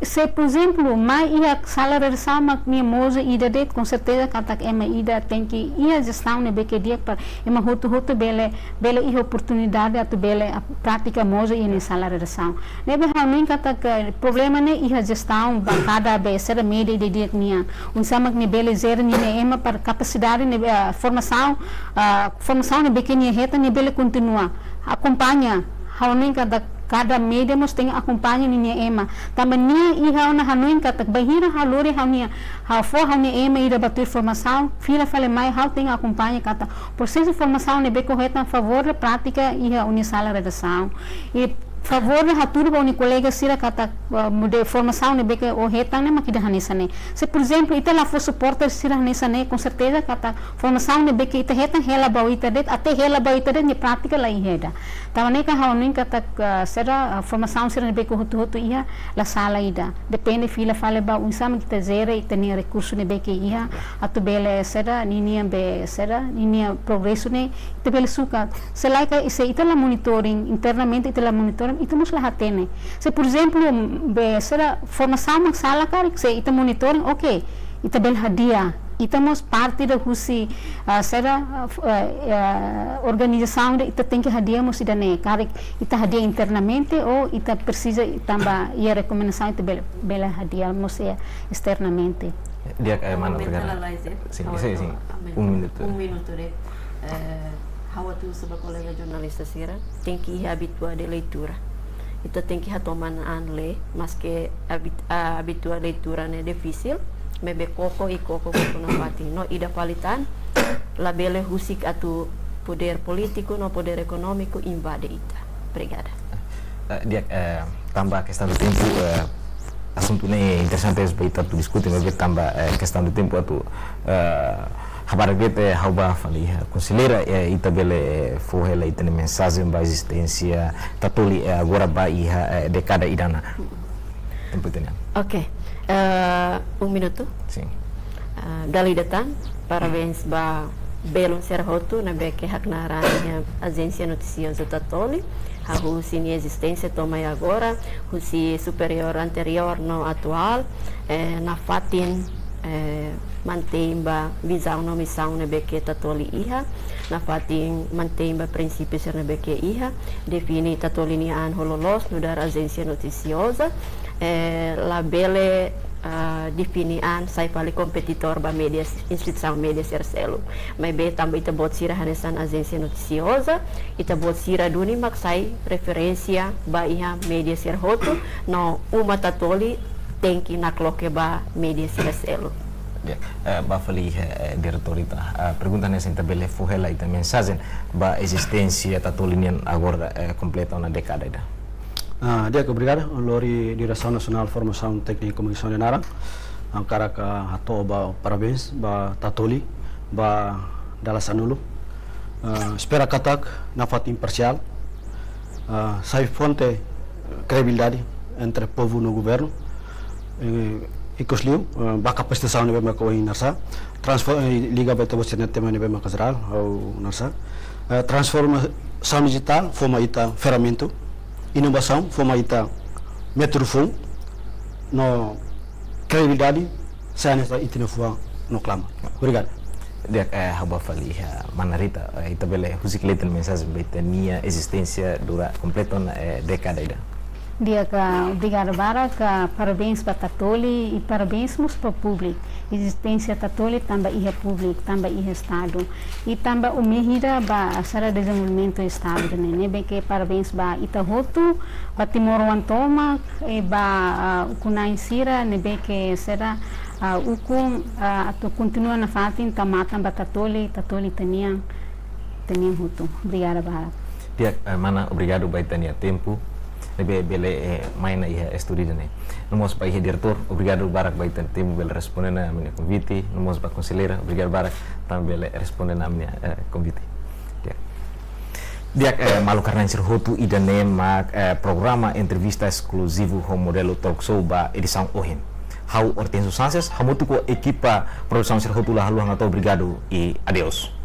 se, por ezemplu, mai iha sala redasaun mak nia Mozo ida de'it, konserteza katak ema ida tenke iha jestaun ne'ebé ke di'ak para ema hotu-hotu bele, bele iha oportunidade atu bele, ah, pratika Mozo iha nia sala redasaun. Ne'ebé ha'u hanoin katak problema ne'e iha jestaun ba kada be sira média ida di'ak nian. Oinsá mak nia bele jere ninia ema para kapasidade ne'e, ah, formasaun, ah, formasaun ne'ebé ke nia hetan nia bele kontinua. Akompaña, ha'u hanoin katak kada média mós tenke akompaña ninia ema. Tanba nia iha ona hanoin katak bainhira ha'u lori ha'u-nia, ha'u fó ha'u-nia ema ida ba tuir formasaun, fila fali mai ha'u tenke akompaña katak prosesu formasaun ne'ebé ke ó hetan favór ida pratika iha ó-nia sala redasaun. I favór ida hatudu ba ó-nia kolega sira katak, ah, modelu formasaun ne'ebé ke ó hetan ne'e mak ida hanesan ne'e. Se, por ezemplu, ita la fó suporta sira hanesan ne'e, konserteza katak formasaun ne'ebé ke ita hetan hela ba oin ida de'it, até hela ba oin ida de'it nia pratika la iha ida. Tanba ne'e ha'u hanoin katak, ah, sira, ah, formasaun sira ne'ebé ke hotu-hotu iha la sala ida. Depende fila fali ba oinsá mak ita jere ita-nia rekursu ne'ebé ke iha atu bele sira ninia be sira ninia progresu ne'e ita bele sukat. Se lae ka, se ita la monitoring internamente, ita la monitoring, ita mós la hatene. Se, por ezemplu, be sira formasaun mak sala karik, se ita monitoring, oke, ita bele hadi'a. Ita mós parte ida husi, ah, sira, ah, f-, ah, ah, organizasaun ida, ita tenke hadi'a mós ida-ne'e. Karik ita hadi'a internamente ou ita presiza tanba iha rekomendasaun ita bele, bele hadi'a mós iha esternamente. Di'ak, eh, mana, obrigadu. Sin, sin, sin. Un minutu. Un minutu de'it. Eh, ha'u atu husu ba kolega jornalista sira, tenke iha abituadu leitura. Ita tenke hatoman an lee, maske abit-, ah, abituadu leitura ne'e difisil, maibé koko i koko, koko nafatin. No ida fali tan, labele husik atu podér polítiku no podér ekonómiku invade ita. Obrigada. Eh, di'ak, eh, tanba kestaun tempu, eh, asuntu ne'e interesante ba ita atu diskute, maibé tanba, eh, kestaun tempu atu, eh, habar gete ha'u bá fali iha konselleira, eh, ita bele, eh, fó hela ita-nia mensajen ba ezisténsia Tatoli, eh, agora ba iha, eh, dékada ida-ne'e. Tempu ita-nian. Oke. Eh, un minutu. Sin. Ah, dala ida tan, parabéns ba belun sira hotu ne'ebé ke haknaran iha Ajénsia Notisioza Tatoli. Hahú husi nia ezisténsia to'o mai agora, husi superiór anteriór no atuál, eh, nafatin, eh, mantein ba vizaun no misaun ne'ebé ke Tatoli iha, nafatin mantein ba prinsípiu sira ne'ebé ke iha, define Tatoli nia an ho loloos nu'udar ajénsia notisioza, eh, labele, ah, define an sai fali kompetidór ba média, instituisaun média sira seluk. Maibé tanba ita-boot sira hanesan ajénsia notisioza, ita-boot sira duni mak sai referénsia ba iha média sira hotu, no uma Tatoli tenke nakloke ba média sira seluk. Ya, eh, bá fali, eh, diretór ita. Eh, pergunta ne'e se ita bele fó hela ita-nia mensajen ba ezisténsia Tatoli nian agora, eh, kompleta ona dékada ida. Ah, di'ak, obrigadu. Lori Diresaun Nasionál Formasaun Téknika i Komunikasaun nia naran, ha'u hakarak hato'o ba parabéns ba Tatoli ba dala sanulu. Ah, espera katak nafatin imparsiál, ah, sai fonte kredibilidade entre povu no governu. Eh, ikus liu, eh, ba kapasitasaun ne'ebé maka ohin Narsá, transfo-, eh, liga ba ita-boot sira-nia tema ne'ebé maka jerál, ha'u Narsá. Eh, transformasaun dijitál fó mai ita ferramentu, inovasaun fó mai ita métodu foun, no kredibilidade sai hanesan ita-nia fuan no klamar. Obrigadu. Di'ak, eh, ha'u bá fali iha mana Rita, eh, ita bele husik kle'an mensajen ba ita-nia ezisténsia dura kompleta ona, eh, dékada ida. Di'ak, obrigada barak, parabéns ba Tatoli i parabéns mós ba públiku. Ezisténsia Tatoli tanba iha públiku, tanba iha Estadu. I tanba umehida ba sira dezenvolvimentu Estadu ne'e. Ne'ebé ke parabéns ba ita hotu, ba timoroan tomak, i ba, ah, ukun-na'in sira, ne'ebé ke sira, ah, ukun, ah, atu kontinua nafatin tau matan ba Tatoli, Tatoli ita-nian, ita-nian hotu. Obrigada barak. Di'ak, eh, mana, obrigadu ba ita-nia tempu. ne'ebé bele, eh, mai ona iha estúdiu ida-ne'e. No mós ba iha diretór, obrigadu barak ba ita-nia tempu bele responde ona ami-nia konvite. No mós ba konselleira, obrigadu barak tanba bele responde ona ami-nia, eh, konvite. Di'ak. Di'ak, eh, maluk rona-na'in sira hotu, ida-ne'e mak, eh, programa entrevista eskluzivu ho Modelo Talk Show ba edisaun ohin. Ha'u Hortensio Sanches, hamutuk ho ekipa produsaun sira hotu la haluha hato'o obrigadu i adeus.